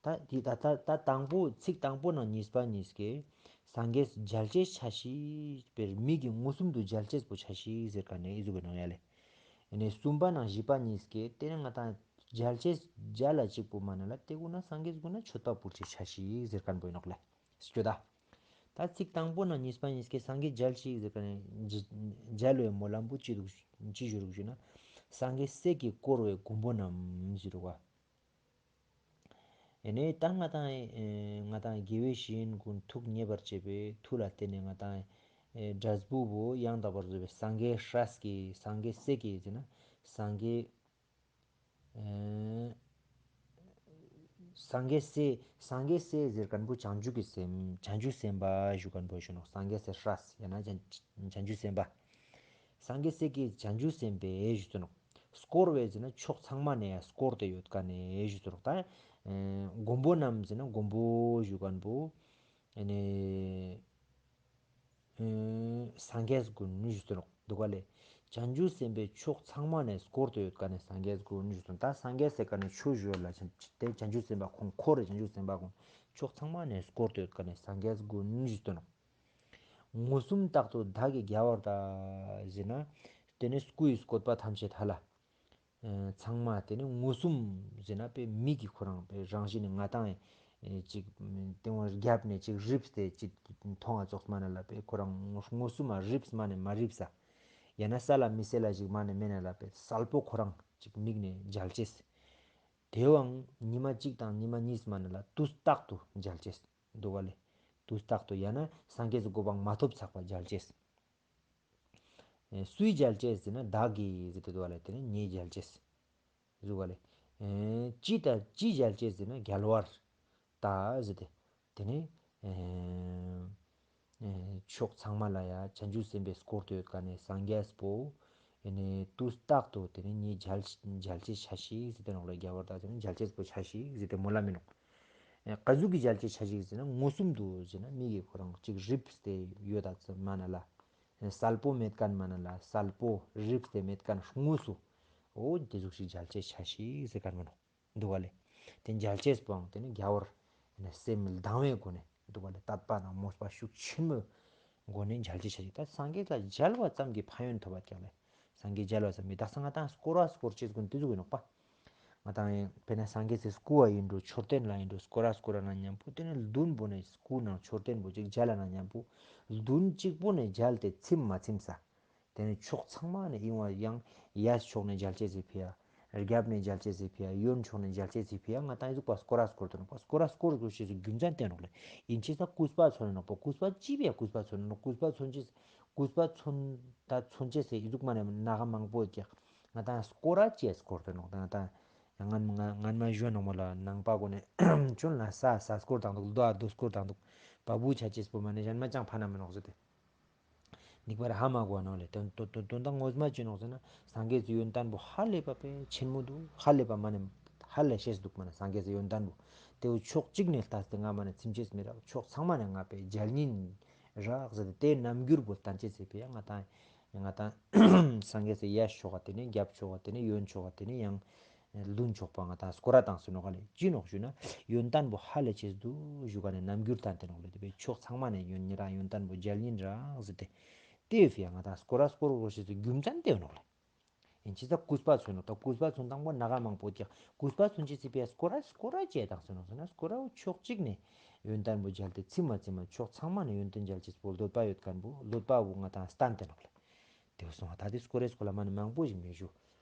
ད་དེ་ད་ད་ད་དང་པོ་ཚིག་དང་པོ་ནང་གཉིས་པ་གཉིས་ཀའི་སངས་རྒྱས་མཇལ་ཅེས་ཆ་ཞིག་དཔེར་མིག་གིས་མངོན་སུམ་དུ་མཇལ་ཅེས་པོ་ཆ་ཞིག་ཟེར་ཀ་ནས་ཨི་ཟུག་གི་ནང་ཡ་ལེ། ཨེ་ནེ་གསུམ་པ་ནང་བཞི་པ་གཉིས་ཀྱི་དེ་ནེ་ང་ཏང་མཇལ་ཅེས་མཇལ་ལ་གཅིག་པོ་མ་ན་ལ་དེ་གུན་ན་སངས་རྒྱས་གུན་ན་མཆོད་པ་ཕུལ་ཅེས་ཆ་ཤིག་ཟེར་ཁན་བོ་ཨིན་ནོག་ལེ། སྐྱོད་ད། ད་ཚིག་དང་པོ་ནང་གཉིས་པ་གཉིས་ཀྱི་སངས་རྒྱས་མཇལ་ཅིག་ཟེར་ཁན་ནི་མཇལ་བའི་སྨོན་ལམ་བོ་ཅི་འདུག་ཅི་ཞུ་རུག་ཞུ་ན། སངས་རྒྱས་སྲས་ཀྱིས་བསྐོར་བའི་མགོན་པོ་རྣམས་ཞུ་རུག་པ། ཨེ་ནེ་ད་ང་ཏང་ཨེ་ང་ཏང་དགེ་བའི་བཤེས་གཉེན་གུན་ཐུགས་མཉེས་པར་བྱེད་པའི་མཐུ་ལ་བརྟེན་ནས་ང་ཏང་ཨེ་འབྲས་བུ་བོ་ཡང་དག་པར་རྫོགས་པའི་སངས་རྒྱས་སྲས་ཀྱི་སངས་རྒྱས་སྲས་ཀྱི་ཟེར་ན་སངས་རྒྱས་ཨེ་སངས་རྒྱས་སྲས་སངས་རྒྱས་སྲས་ཟེར་ཁན་བོ་བྱང་ཆུབ་ཀྱི་སེམས་བྱང་ཆུབ་སེམས་དཔའ་ཞུ་ཁན་བོ་ཞུ་ནོག། སངས་རྒྱས་སྲས་ཡང་ན་བྱང་བྱང་ཆུབ་སེམས་དཔའ། སངས་རྒྱས་སྲས་ཀྱིས་བྱང་ཆུབ་སེམས་དཔའ་ཞུ་ཚུལ་ནོག། བསྐོར་བའི་ཟེར་ན་ཕྱོགས་ཚང་མ་ནེ་བསྐོར་ཏེ་ཡོད་ཁན་ནི་ཞུ་ཚུལ་ནོག། ད་ཨེ་མགོན་པོ་རྣམས་ཟེར་ན་མགོན་པོ་ཞུ་ཁན་བོ་ཨེ་ནེ་ཨེ་སངས་རྒྱས་གུན་ཞུ་ཚུལ་ནོག་འདུག་ག་ལེ། བྱང་ཆུབ་སེམས་དཔའི་ཕྱོགས་ཚང་མ་ནེ་བསྐོར་ཏེ་ཡོད་ཁན་ནི་སངས་རྒྱས་གུན་ཞུ་ཚུལ་ནོག། ད་སངས་རྒྱས་ཟེར་ཁན་ནི་ཆོས་ཞུ་ལ་དེ་བྱང་ཆུབ་སེམས་དཔའ་ཁོང་འཁོར་རེ་བྱང་ཆུབ་སེམས་དཔའ་ཁོང་ཕྱོགས་ཚང་མ་ནེ་བསྐོར་ཏེ་ཡོད་ཁན་ནི་སངས་རྒྱས་གུན་ཞུ་ཚུལ་ནོག། མངོན་སུམ་རྟག་ཏུ་བདག་གིས་རྒྱལ་བར་བལྟ་ཟེར་ན། དེ་ནེ་སྐུའི་བཀོད་པ་ཐམས་ཅད་ཧ་ལ། ཨེ་ཚང་མ་དེ་ནེ་མངོན་སུམ་ཟེར་ན་པེ་མིག་གི་ཁོ་རང་པེ་རང་བཞིན་ནི་ང་ཏང་ཨེ་ཅིག་སྟེང་བ་རྒྱབ་ནེ་ཅིག་རིབས་ཏེ་ཅིག་མཐོང་བ་ཙོགས་མ་ན་ལ་པེ་ཁོ་རང་མངོན་སུམ་མ་རིབས་མ་ནེ་མ་རིབས་ས། ཡང་ན་ས་ལ་མི་སེ་ལ་ཞིག་མ་ནེ་མེ་ན་ལ་པེ་གསལ་པོ་ཁོ་རང་ཅིག་མིག་ནེ་མཇལ་ཅེས། དེའང་ཉི་མ་གཅིག་དང་ཉི་མ་གཉིས་མ་ན་ལ་དུས་རྟག་ཏུ་མཇལ་ཅེས། འདུག་ག་ལེ། དུས་རྟག་ཏུ་ཡང་ན་སངས་རྒྱས་སི་གོ་འཕང་མ་ཐོབ་ཚག་པ་མཇལ་ཅེས། ཨེ་སུའི་མཇལ་ཅེས་ཟེར་ན་བདག་གིས་ཟེར་ཏེ་འདུག་ག་ལེ། དེ་ནེ་ངའི་མཇལ་ཅེས། འདུག་ག་ལེ། ཨེ་ཅི་ལྟར་ཅི་མཇལ་ཅེས་ཟེར་ན་རྒྱལ་བར་བལྟ་ཟེར་ཏེ། དེ་ནེ་ཨེ་ཨེ་ཕྱོགས་ཚང་མ་ལ་ཡ་བྱང་ཆུབ་སེམས་དཔའི་བསྐོར་ཏེ་ཡོད་ཁན་ནི་སངས་རྒྱས་པོ། ཨེ་ནེ་དུས་རྟག་ཏུ་དེ་ནེ་ངའི་མཇལ་མཇལ་ཅེས་ཆ་ཤིག་ཟེར་ཏེ་ནོག་ལེ། རྒྱལ་བར་བལྟ་ཟེར་ན་མཇལ་ཅེས་པོ་ཆ་ཤིག་ཟེར་ཏེ་སྨོན་ལམ་ཨིན་ནོག། ཨེ་ག་ཟུག་གི་མཇལ་ཅེས་ཆ་ཤིག་ཟེར་ན་མངོན་སུམ་དུ་ཟེར་ན་མིག་གི་ཁོ་རང་ཅིག་རིབས་ཏེ་ཡོད་ད་ཙམ་མ་ན་ལ། ཨེ་གསལ་པོ་མེད་ཁན་མ་ན་ལ་གསལ་པོ་རིབས་ཏེ་མེད་ཁན་དངོས་སུ། འོ་དེ་ཟུག་ཞིག་མཇལ་ཅེས་ཆ་ཤིག་ཟེར་ཁན་མ་ནོག། འདུག་ག་ལེ། དེ་མཇལ་ཅེས་པོའང་དེ་ནེ་རྒྱལ་བར་ཨེ་ནེ་སེམས་དང་བའི་སྒོ་ནེ་འདུག་ག་ལེ། དད་པ་དང་མོས་པ་ཤུགས་ཆེན་མོའི་སྒོ་ནེ་མཇལ་ཅེས་ཆ་ཤིག། ད་སངས་རྒྱས་ལ་མཇལ་བ་ཙམ་གྱིས་ཕན་ཡོན་ཐོབ་པ་ཀྱག་ལེ། སངས་རྒྱས་མཇལ་བ་ཙམ་གྱིས་ད་ས་ང་ཏང་སྐོར་བ་སྐོར་ཅེས་གུན་དེ་ཟུག་ཨིན་ནོག་པ། ང་ཏང་དཔེར་ན་སངས་རྒྱས་སི་སྐུ་བ་ཨིན་འགྲོ་མཆོད་རྟེན་ལ་ཨིན་འགྲོ་སྐོར་ར་སྐོར་ར་ན་མཉམ་པོ་དེ་ནེ་མདུན་པོ་ནེ་སྐུ་ནང་མཆོད་རྟེན་པོ་ཅིག་མཇལ་ལ་ན་མཉམ་པོ་མདུན་གཅིག་པོ་ནེ་མཇལ་ཏེ་ཚིམ་མ་ཚིམ་ས། དེ་ནེ་ཕྱོགས་ཚང་མ་ནེ་ཨིན་བ་ཡང་གཡས་ཕྱོགས་ནེ་མཇལ་ཅེས་སི་ཕི་ཡ། རྒྱབ་ནེ་མཇལ་ཅེས་སི་ཕི་ཡ། གཡོན་ཕྱོགས་ནེ་མཇལ་ཅེས་སི་ཕི་ཡ་ང་ཏང་ཨི་ཟུག་པ་སྐོར་ར་སྐོར་དུ་ནོག་པ། སྐོར་ར་སྐོར་དགོས་ཤེས་སི་རྒྱུ་མཚན་དེ་ནོག་ལེ། ཨིན་ཅི་ས་གུས་པ་མཚོན་ནོག་པ། གུས་པ་ཅི་བས་གུས་པ་མཚོན་ནོག། གུས་པ་མཚོན་ཅེས་གུས་པ་མཚོན་ད་མཚོན་ཅེས་སི་ཨི་ཟུག་མ་ནེ་ན་ག་མང་པོ་ཀྱག། ང་ཏང་སྐོར་ར་ཅི་སྐོར་དུ་ནོག། ད་ང་ཏང་ཡང་ང་ང་ང་མ་ཞུ་ནོག་མོ་ལ་ནང་པ་གོ་ནེ་ཅུན་ལ་ས་ས་སྐོར་དང་འདུག། རྡོ་ཨ་རྡོ་སྐོར་དང་འདུག། པ་བུ་ཆ་ཅེས་པོ་མ་ནེ་གཞན་མ་ཅང་ཕན་ན་མི་ནོག་ཟེར་ཏེ། ནིག་པར་ཧ་མ་གོ་ནོག་ལེ། དོན་དོན་དོན་དོན་དག་ངོ་མ་ཅི་ནོག་ཟེར་ན་སངས་རྒྱས་སི་ཡོན་ཏན་པོ་ཧ་ལས་པ་པེ་ཆེན་མོ་འདུག། ཧ་ལས་པ་མ་ནེ་ཧ་ལས་ཤེས་འདུག་མ་ནེ་སངས་རྒྱས་སི་ཡོན་ཏན་པོ་དེ་བོ་ཕྱོགས་གཅིག་ནེ་ལྟས་ཏེ་ང་མ་ནེ་ཚིམ་ཅེས་མི་རག། ཕྱོགས་ཚང་མ་ནེ་ང་པེ་མཇལ་སྙིང་རག་ཟེར་ཏེ་དེ་རྣམ་འགྱུར་པོ་སྟན་ཅེས་སི་ཕི་ཡ་ང་ཏང་ང་ཏང་སངས་རྒྱས་སི་གཡས་ཕྱོགས་ཀ་དེ་ནེ་རྒྱབ་ཕྱོགས་ཀ་དེ་ནེ་གཡོན་ཕྱོགས་ཀ་དེ་ནེ་ཡང་མདུན་ཕྱོགས་པ་ང་ཏང་སྐོར་ར་བཏང་སུ་ནོག་ལེ། ཅི་ནོག་ཞུ་ན་ཡོན་ཏན་པོ་ཧ་ལས་ཅེས་འདུག་ཞུ་ག་ནེ་རྣམ་འགྱུར་སྟན་ཏེ་ནོག་ལེ། དེ་བས་ཕྱོགས་ཚང་མ་ནེ་ཡོན་ཉེ་རང་ཡོན་ཏན་པོ་མཇལ་སྙིང་རག་ཟེར་ཏེ། དེ་བས་ང་ཏང་སྐོར་ར་སྐོར་དགོས་ཤེས་སི་རྒྱུ་མཚན་དེ་ནོག་ལེ། ཨིན་ཅི་ས་གུས་པ་མཚོན་ནོག། ད་གུས་པ་མཚོན་དང་པོ་ན་ག་མང་པོ་ཀྱག། གུས་པ་མཚོན་ཅེས་སི་ཕི་ཡ་སྐོར་ར་སྐོར་ར་ཅི་བཏང་སུ་ནོག་ཟེར་ན་སྐོར་ར་བོ་ཕྱོགས་གཅིག་ནེ་ཡོན་ཏན་པོ་མཇལ་ཏེ་ཚིམ་མ་ཚིམ་མ་ཕྱོགས་ཚང་མ་ནེ་ཡོན་ཏན་མཇལ་ཅེས་པོ་འདོད་པ་ཡོད་ཁན་པོ་འདོད་པ་བོ་ང་ཏང་སྟན་ཏེ་ནོག་ལེ། དེ་བོ་སོང་བ་ད་དེ་སྐོར་རེ་སྐོར་ལ་མ་ནེ་མང་པོ་ཞིག་མི་ཞུ།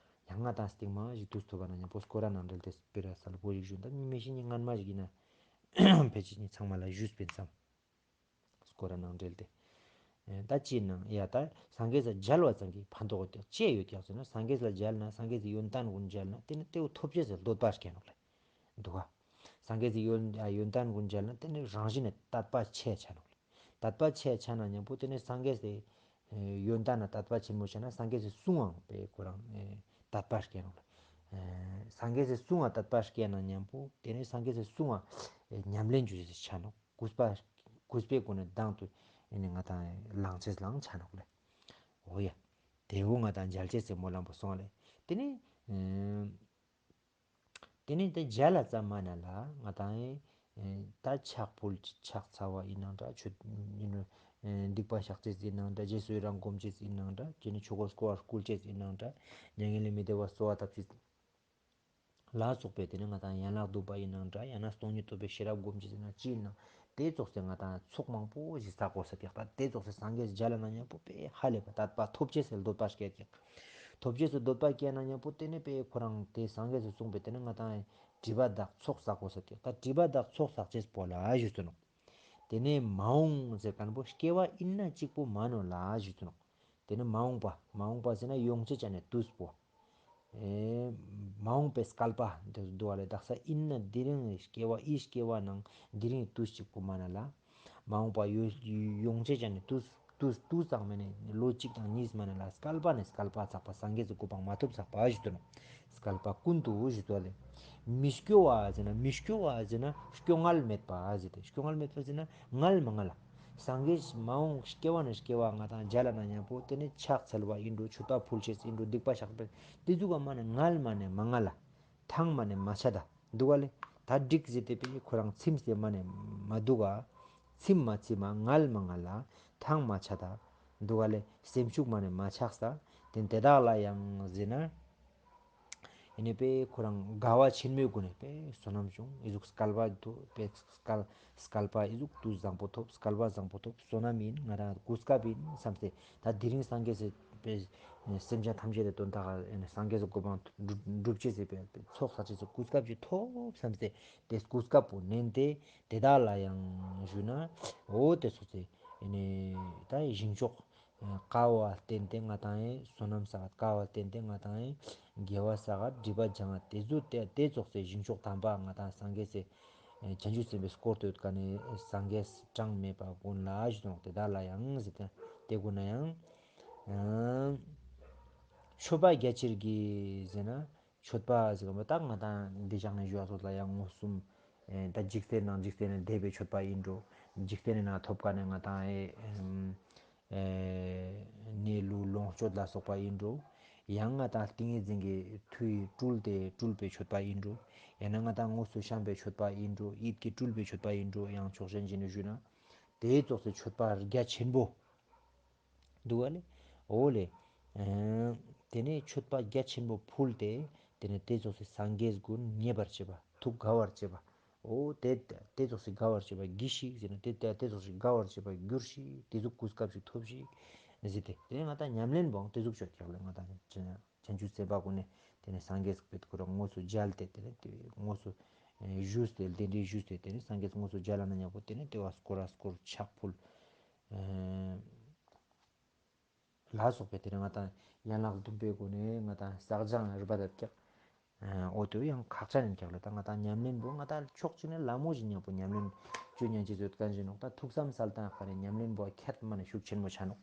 ཡང་ང་ཏང་སྟིང་མ་ཞིག་དུས་ཐོབ་པ་ན་མཉམ་པོ་སྐོར་ར་ནང་འབྲེལ་ཏེ་སྤེ་ར་གསལ་པོ་ཞིག་ཞུ། ད་མི་མེ་ཤི་ཉི་ངན་མ་ཞིག་ཨིན་ན་ཕལ་ཆེར་ཉི་ཚང་མ་ལ་ཞུས་པིན་སམ། སྐོར་ར་ནང་འབྲེལ་ཏེ། ཨེ་ད་ཅི་ནང་ཡ་ད་སངས་རྒྱས་ལ་མཇལ་བ་ཙམ་གྱིས་ཕན་ཐོགས་ཡོད་ཀྱག་ཅི་ཡོད་ཀྱག་ཟེར་ན་སངས་རྒྱས་ལ་མཇལ་ན་སངས་རྒྱས་སི་ཡོན་ཏན་གུན་མཇལ་ན་དེ་ནེ་དེ་བོ་ཐོབ་ཅེས་སི་འདོད་པ་སྐྱེ་ནོག་ལེ། འདུག་ག། སངས་རྒྱས་སི་ཡོན་ཡོན་ཏན་གུན་མཇལ་ན་དེ་ནེ་རང་བཞིན་ནེ་དད་པ་ཆེ་ཆ་ནོག་ལེ། དད་པ་ཆེ་ཆ་ན་མཉམ་པོ་དེ་ནེ་སངས་རྒྱས་སི་ཨེ་ཡོན་ཏན་ན་དད་པ་ཆེན་མོ་ཆ་ན་སངས་རྒྱས་སི་གསུང་ངའང་པེ་ཁོ་རང་ཨེ་དད་པ་སྐྱེ་ནོག་ལེ། ཨེ་སངས་རྒྱས་སི་གསུང་ང་དད་པ་སྐྱེ་ན་མཉམ་པོ་དེ་ནེ་སངས་རྒྱས་སི་གསུང་ང་ཨེ་ཉམས་ལེན་ཅོ་ཅེས་ཆ་ནོག། གུས་པ་གུས་པའི་སྒོ་ནེ་དང་དུ་ཨེ་ནི་ང་ཏང་བླང་ཅེས་ལའང་ཆ་ནོག་ལེ། འོ་ཡ། དེ་བོ་ང་ཏང་མཇལ་ཅེས་སི་སྨོན་ལམ་པོ་སོང་ལེ། དེ་ནེ་ཨེ་དེ་ནེ་དེ་མཇལ་ལ་ཙམ་མ་ན་ལ་ང་ཏང་ཨེ་ད་ཕྱག་ཕུལ་ཕྱག་འཚལ་བ་ཨིན་ནང་འདྲ་ཆོས་ཨིན་ནོག། སྡིག་པ་བཤགས་ཅེས་ཡིན་ནང་འདྲ། རྗེས་སུ་ཡི་རང་སྒོམ་ཅེས་ཡིན་ནང་འདྲ། ཅི་ནི་ཆོས་འཁོར་བསྐོར་བ་བསྐུལ་ཅེས་ཡིན་ནང་འདྲ། མྱ་ངན་ལས་མི་འདའ་བར་གསོལ་བ་བཏབ་ཅེས་ལ་སོགས་པའི་དེ་ནི་ང་ཏང་ཡན་ལག་བདུན་པ་ཡིན་ནང་འདྲ། ཡང་ན་སྟོང་ཉིད་རྟོགས་པའི་ཤེས་རབ་སྒོམ་ཅེས་ཡིན་ན་ཅི་ཡིན་ནང་དེ་ཙོགས་སེ་ང་ཏང་ཚོགས་མང་པོ་ཞིག་བསགས་དགོས་ས་ཀྱག། ད་དེ་ཙོགས་སེ་སངས་རྒྱས་མཇལ་ན་མཉམ་པོ་དཔེ་ཧ་ལས་པ་དད་པ་ཐོབ་ཅེས་སེ་འདོད་པ་སྐྱེ་ཀྱག། ཐོབ་ཅེས་སེ་འདོད་པ་སྐྱེ་ན་མཉམ་པོ་དེ་ནི་དཔེ་ཁོ་རང་དེ་སངས་རྒྱས་སུ་གསུངས་པའི་དེ་ནི་ང་ཏང་སྒྲིབ་པ་དག་ཚོགས་བསགས་དགོས་ས་ཀྱག། ད་སྒྲིབ་པ་དག་ཚོགས་བསགས་ཅེས་པོ་ལ་ཞུ་ཚུལ་ནོག། དེ་ནས་མ་འོངས་ཟེར་མཁན་པོ་སྐྱེ་བ་ཨིན་ན་གཅིག་པོ་མན་ནོག་ལ་ཞུ་ཚུལ་ནོག། དེ་ནས་མ་འོངས་པ། མ་འོངས་པ་ཟེར་ན་ཡོང་ཅེས་ཅན་ནི་དུས་པོ། ཨེ་མ་འོངས་པའི་བསྐལ་པ་འདི་འདུག་པ་ལེ། དག་ས་ཨིན་ན་དེ་རིང་སྐྱེ་བ་འི་སྐྱེ་བ་ནང་དེ་རིང་དུས་གཅིག་པོ་མན་ན་ལ། མ་འོངས་པ་ཡོ་ཡོང་ཅེས་ཅན་ནི་དུས་དུས་དུས་ཙམ་མན་ནི་ལོ་གཅིག་དང་གཉིས་མན་ན་ལ། བསྐལ་པ་ནས་བསྐལ་པ་ཚག་པ་སངས་རྒྱས་སུ་གོ་འཕང་མ་ཐོབ་ཚག་པ་ཞུ་དོ་ནོག། བསྐལ་པ་ཀུན་ཏུ་ཞུ་དོ་ལེ། མི་སྐྱོ་བ་ཟེར་ན་མི་སྐྱོ་བ་ཟེར་ན་སྐྱོ་ངལ་མེད་པ་ཟེར་ཏེ། སྐྱོ་ངལ་མེད་པ་ཟེར་ན་ངལ་མ་ངལ་ལ། སངས་རྒྱས་མ་འོངས་སྐྱེ་བ་ནས་སྐྱེ་བ་ང་ཏང་མཇལ་ན་མཉམ་པོ་དེ་ནི་ཕྱག་འཚལ་བ་ཨིན་འགྲོ། མཆོད་པ་ཕུལ་ཅེས་ཨིན་འགྲོ། སྡིག་པ་བཤགས་པ་དེ་ཟུག་ག་མ་ནི་ངལ་མ་ནི་མ་ངལ་ལ། ཐང་མ་ནི་མ་ཆད་ད་འདུག་པ་ལེ། ད་འགྲིག་ཟེར་ཏེ་པེ་ཁོ་རང་ཚིམས་ཏེ་མ་ནི་མ་འདུག་ག། ཚིམ་མ་ཚིམ་མ་ངལ་མ་ངལ་ལ། ཐང་མ་ཆད་ད་འདུག་པ་ལེ། སེམས་ཤུགས་མ་ནི་མ་ཆག་ས། དེ་དེ་དག་ལ་ཡང་ཟེར་ན། ཨེ་ནི་པེ་ཁོ་རང་དགའ་བ་ཆེན་མོའི་སྒོ་ནས་པེ་བསོད་ནམས་བྱུང་། ཨི་ཟུག་བསྐལ་པ་དུ་པེ་བསྐལ་བསྐལ་པ་ཨི་ཟུག་དུས་བཟང་པོ་ཐོབ། བསྐལ་པ་བཟང་པོ་ཐོབ། བསོད་ནམས་ཨིན། ང་རང་གོ་སྐབས་ཨིན་བསམ་སྟེ། ད་དེ་རིང་སངས་རྒྱས་སི་པེ་སེམས་ཅན་ཐམས་ཅད་དེ་དོན་དག་ཨེ་ནི་སངས་རྒྱས་སི་གོ་འཕང་སྒྲུབ་སྒྲུབ་ཅེས་སི་པེ་ཚོགས་བསགས་ཅེས་སི་གོ་སྐབས་ཅིག་ཐོབ་བསམ་སྟེ། དེ་གོ་སྐབས་པོ་ནན་ཏེ་དེ་དག་ལ་ཡང་ཞུ་ན། འོ་དེ་ཚོགས་སི་ཨེ་ནི་ད་ཞིང་མཆོག་དཀའ་བ་བརྟེན་ཏེ་ང་ཏང་ཨེ་བསོད་ནམས་བསགས། དཀའ་བ་བརྟེན་ཏེ་ང་ཏང་ཨེ་དགེ་བ་བསགས། སྒྲིབ་པ་སྦྱང་། དེ་ཚོ་དེ་དེ་ཙོགས་སི་ཞིང་མཆོག་དམ་པ་ང་ཏང་སངས་རྒྱས་སི་ཨེ་བྱང་ཆུབ་སེམས་དཔའི་སྐོར་ཏེ་ཡོད་མཁན་ནི་སངས་རྒྱས་གྲངས་མེད་པ་ཀུན་ལ་ཞུ་དོ། དེ་དག་ལ་ཡང་ཟེར་ཏེ་དེ་ཀུན་ན་ཡང་ཨེ་མཆོད་པ་རྒྱ་ཆེར་བགྱི་ཟེར་ན། མཆོད་པ་ཟེར་གོ་མ་ད་ང་ཏང་འདི་ཞག་ནས་ཞུ་བ་ཚོགས་ལ་ཡང་མངོན་སུམ། ཨེ་ད་འཇིག་རྟེན་ནང་འཇིག་རྟེན་ནས་འདས་པའི་མཆོད་པ་ཨིན་འགྲོ། འཇིག་རྟེན་ནས་ནང་ཐོབ་མཁན་ནི་ང་ཏང་ཨེ་ཨེ་གནས་ལུས་ལོངས་སྤྱོད་ལ་སོགས་པ་ཨིན་འགྲོ། ཡང་ང་ཏང་ཏིང་ངེ་འཛིན་གྱི་མཐུ་ཡིས་སྤྲུལ་ཏེ་སྤྲུལ་པའི་མཆོད་པ་ཨིན་འགྲོ། ཡང་ན་ང་ཏང་དངོས་སུ་བཤམས་པའི་མཆོད་པ་ཨིན་འགྲོ། ཡིད་ཀྱིས་སྤྲུལ་པའི་མཆོད་པ་ཨིན་འགྲོ། ཡང་ཕྱོགས་གཞན་ཞིག་ནས་ཞུས་ན། དེའི་ཚོགས་སི་མཆོད་པ་རྒྱ་ཆེན་པོ། འདུག་པ་ལེ། འོ་ལེ། ཨེ་དེ་ནས་མཆོད་པ་རྒྱ་ཆེན་པོ་ཕུལ་ཏེ། དེ་ནས་དེ་ཙོགས་སི་སངས་རྒྱས་ཀུན་མཉེས་པར་བྱེད་པ། ཐུགས་དགའ་བར་བྱེད་པ། འོ་དེ་དེ་ཙོགས་སི་དགའ་བར་བྱེད་པ་གྱིས་ཤིག་ཟེར་ན། དེ་དེ་དེ་ཙོགས་སི་དགའ་བར་བྱེད་པ་གྱུར་ཤིག། དེ་ཟུག་གོ་སྐབས་ཤིག་ཐོབ་ཤིག་ཟེར་ཏེ། དེ་ནས་ང་ཏང་ཉམས་ལེན་པོའང་དེ་ཟུག་ཅོ་ཀྱག་ལེ། ང་ཏང་བྱང་ཆུབ་སེམས་དཔའ་ཀུན་ནས་དེ་ནས་སངས་རྒྱས་ཀྱི་ཁོ་རང་དངོས་སུ་མཇལ་ཏེ། དེ་ནས་དེ་དངོས་སུ་ཨེ་ཞུས་ཏེ། གདན་འདྲེན་ཞུས་ཏེ། དེ་ནས་སངས་རྒྱས་དངོས་སུ་མཇལ་ན་མཉམ་པོ་དེ་ནས་དེ་བ་སྐོར་ར་སྐོར་ཕྱག་ཕུལ། ཨེ་ལ་སོགས་པའི་དེ་རིང་ང་ཏང་ཡན་ལག་བདུན་པའི་སྒོ་ནས་ང་ཏང་བསགས་སྦྱང་རིམ་པ་དེ་ཀྱག། ཨེ་འོ་དེ་ཡང་ཁག་ཅན་ཡིན་ཀྱག་ལེ། ད་ང་ཏང་ཉམས་ལེན་པོ་ང་ཏང་ཕྱོགས་གཅིག་ནས་ལ་མོ་ཞིག་མཉམ་པོ་ཉམས་ལེན་ཅོ་ཉན་ཅེས་ཡོད་མཁན་ཞིག་ནོག། ད་ཐུགས་བསམ་གསལ་སྟངས་ཀ་ནས་ཉམས་ལེན་པོ་ཁྱད་མ་ནས་ཤུགས་ཆེན་མོ་ཆ་ནོག།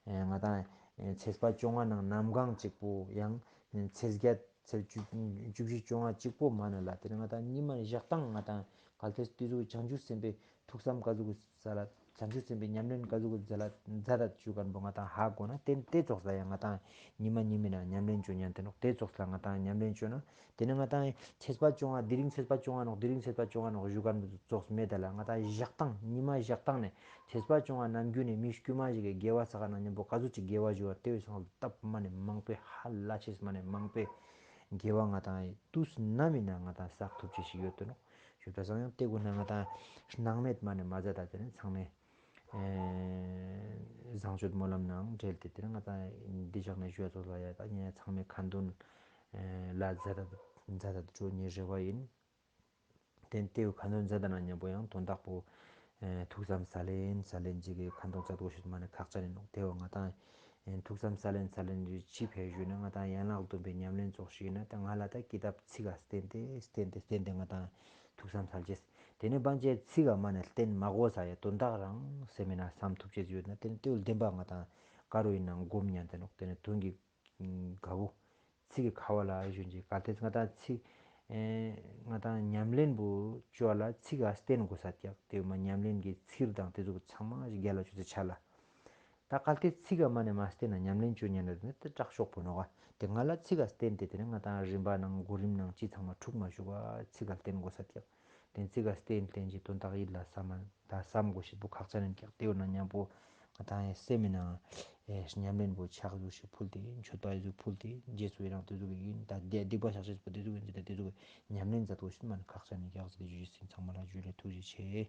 ཨེ་ང་ཏང་ཨེ་ཚེས་པ་བཅོ་ལྔ་ནང་གནམ་གང་གཅིག་པོ། ཡང་ཨེ་ཚེས་བརྒྱད་ཚེས་བཅུ་བཅུ་བཞི་བཅོ་ལྔ་གཅིག་པོ་མན་ན་ལ། དེ་རིང་ང་ཏང་ཉི་མ་ཞག་དང་ང་ཏང་གལ་ཏེ་དེ་ཟུག་བྱང་ཆུབ་སེམས་དཔའི་ཐུགས་བསམ་ག་ཟུག་གི་ས་ལ། བྱང་ཆུབ་སེམས་དཔའི་ཉམས་ལེན་ག་ཟུག་གི་ཟ་ལ་མཛད་ད་ཅུ་མཁན་པོ་ང་ཏང་ཧ་གོ་ན། དེ་དེ་ཙོགས་ལ་ཡང་ང་ཏང་ཉི་མ་ཉི་མའི་ནང་ཉམས་ལེན་ཅོ་ཉན་ཏེ་ནོག། དེ་ཙོགས་ལ་ང་ཏང་ཉམས་ལེན་ཅོ་ན། དེ་ནས་ང་ཏང་ཚེས་པ་བཅོ་ལྔ། དེ་རིང་ཚེས་པ་བཅོ་ལྔ་ནོག། དེ་རིང་ཚེས་པ་བཅོ་ལྔ་ནོག་ཞུ་མཁན་པོ་ཙོགས་མེད་ད་ལ། ང་ཏང་ཞག་དང་ཉི་མ་ཞག་དང་ནས་ཚེས་པ་བཅོ་ལྔ་ནམ་རྒྱུན་ནས་མི་དཀྱུས་མ་ཞིག་གི་དགེ་བ་བསགས་ན་མཉམ་པོ་ག་ཟུག་ཅིག་དགེ་བ་ཞུ་བ་དེ་བས་སང་སྟབས་མ་ནས་མང་པོའི་ཧ་ལ་ཆེས་མ་ནས་མང་པོའི་དགེ་བ་ང་ཏང་དུས་ནམ་ཡིན་ན་ང་ཏང་བསགས་ཐུབ་ཅེས་ཤིག་ཡོད་དེ་ནོག། ཞུ་ད་སང་ཡང་དེ་ཀུན་ན་ང་ཏང་སྣང་མེད་མ་ནས་མ་མཛད་ད། དེ་ནས་ཚང་མས་ཨེ་བཟང་སྤྱོད་སྨོན་ལམ་ནང་འབྲེལ་ཏེ། དེ་ནས་ང་ཏང་འདི་ཞག་ནས་ཞུ་ཡ་ཚོགས་ལ་ཡ་ད་ངས་ཚང་མས་ཁ་འདོན་ཨེ་ལ་མཛད་ད་མཛད་ད་འགྲོ་ངེས་རེ་བ་ཡིན། དེ་དེ་བོ་ཁ་འདོན་མཛད་ད་ན་མཉམ་པོ་ཡང་དོན་དག་པོ་ཨེ་ཐུགས་བསམ་ས་ལེན་ས་ལེན་ཅིག་གི་ཁ་འདོན་མཛད་དགོས་ཤེས་མ་ནས་ཁག་ཅན་ཡིན་ནོག། དེ་བོ་ང་ཏང་ཨེ་ཐུགས་བསམ་ས་ལེན་ས་ལེན་ཅིག་ཕེ་ཞུས་ན། ང་ཏང་ཡན་ལག་བདུན་པའི་ཉམས་ལེན་ཙོགས་ཤིག་ཡིན་ན། ད་ང་ལ་ད་ཀི་ཏབ་ཚིག་ག་བསྟན་ཏེ་བསྟན་ཏེ་བསྟན་ཏེ་ང་ཏང་ཐུགས་བསམ་སལ་ཅེས། དེ་ནས་བན་ཆེ་ཚིག་ག་མ་ནས་བསྟན་མ་དགོས་ས་ཡ་དོན་དག་རང་སེམས་མེད་ན་བསམ་ཐུབ་ཅེས་ཡོད་ན། དེ་ནས་དེ་བོ་བདེན་པ་ང་ཏང་ག་རུ་ཡིན་ན་སྒོམ་ཉན་ཏེ་ནོག། དེ་ནས་དོན་གྱི་དགའ་བོ་ཚིག་གི་ཁ་བ་ལ་ཞུན་ཅིག། གལ་ཏེ་ང་ཏང་ཚིག་ཨེ་ང་ཏང་ཉམས་ལེན་པོ་ཅོ་ལ་ཚིག་ག་བསྟན་དགོས་ས་ཀྱག། དེ་མ་ཉམས་ལེན་གྱི་ཚིག་དང་དེ་ཚོ་ཚང་མ་ཞིག་རྒྱལ་ལ་ཅོ་ཚེ་ཆ་ལ། ད་གལ་ཏེ་ཚིག་ག་མ་ནས་མ་བསྟན་ན་ཉམས་ལེན་ཅོ་ཉན་ན་དེ་དྲག་ཤོས་པོ་ནོག་ག། དེ་ང་ལ་ཚིག་ག་བསྟན་ཏེ་དེ་ནས་ང་ཏང་རིམ་པ་ནང་གོ་རིམ་ནང་ཅི་ཚང་མ་འཁྲུག་མ་བཅུག་ག་ཚིག་ག་བསྟན་དགོས་ས་ཀྱག། དེ་ཚིག་ག་བསྟན་བསྟན་ཅིག་དོན་དག་ཡིད་ལ་བསམ་མ་ད་བསམ་དགོས་ཤེས་པོ་ཁག་ཅན་ཡིན་ཀྱག། དེ་བོ་ན་མཉམ་པོ་ ད་ཡང་སེམས་མི་ནང་ཨེ་ཉམས་ལེན་པོ་ཕྱག་ཟུག་ཞིག་ཕུལ་ཏེ་མཆོད་པ་ཟུག་ཕུལ་ཏེ་རྗེས་སུ་ཡི་རང་དེ་ཟུག་ཡིན། ད་དེ་སྡིག་པ་བཤགས་ཤེས་པོ་དེ་ཟུག་ཡིན་ཟེར་ཏེ་དེ་ཟུག་ཉམས་ལེན་མཛད་དོ་ཤིན་མན་ཁག་ཅན་ནི་རྒྱག་ཟེར་ཏེ་ཞུ་ཞིག་ཚང་མ་ལ་ཇུ་ལེ། ཐུགས་རྗེ་ཆེ།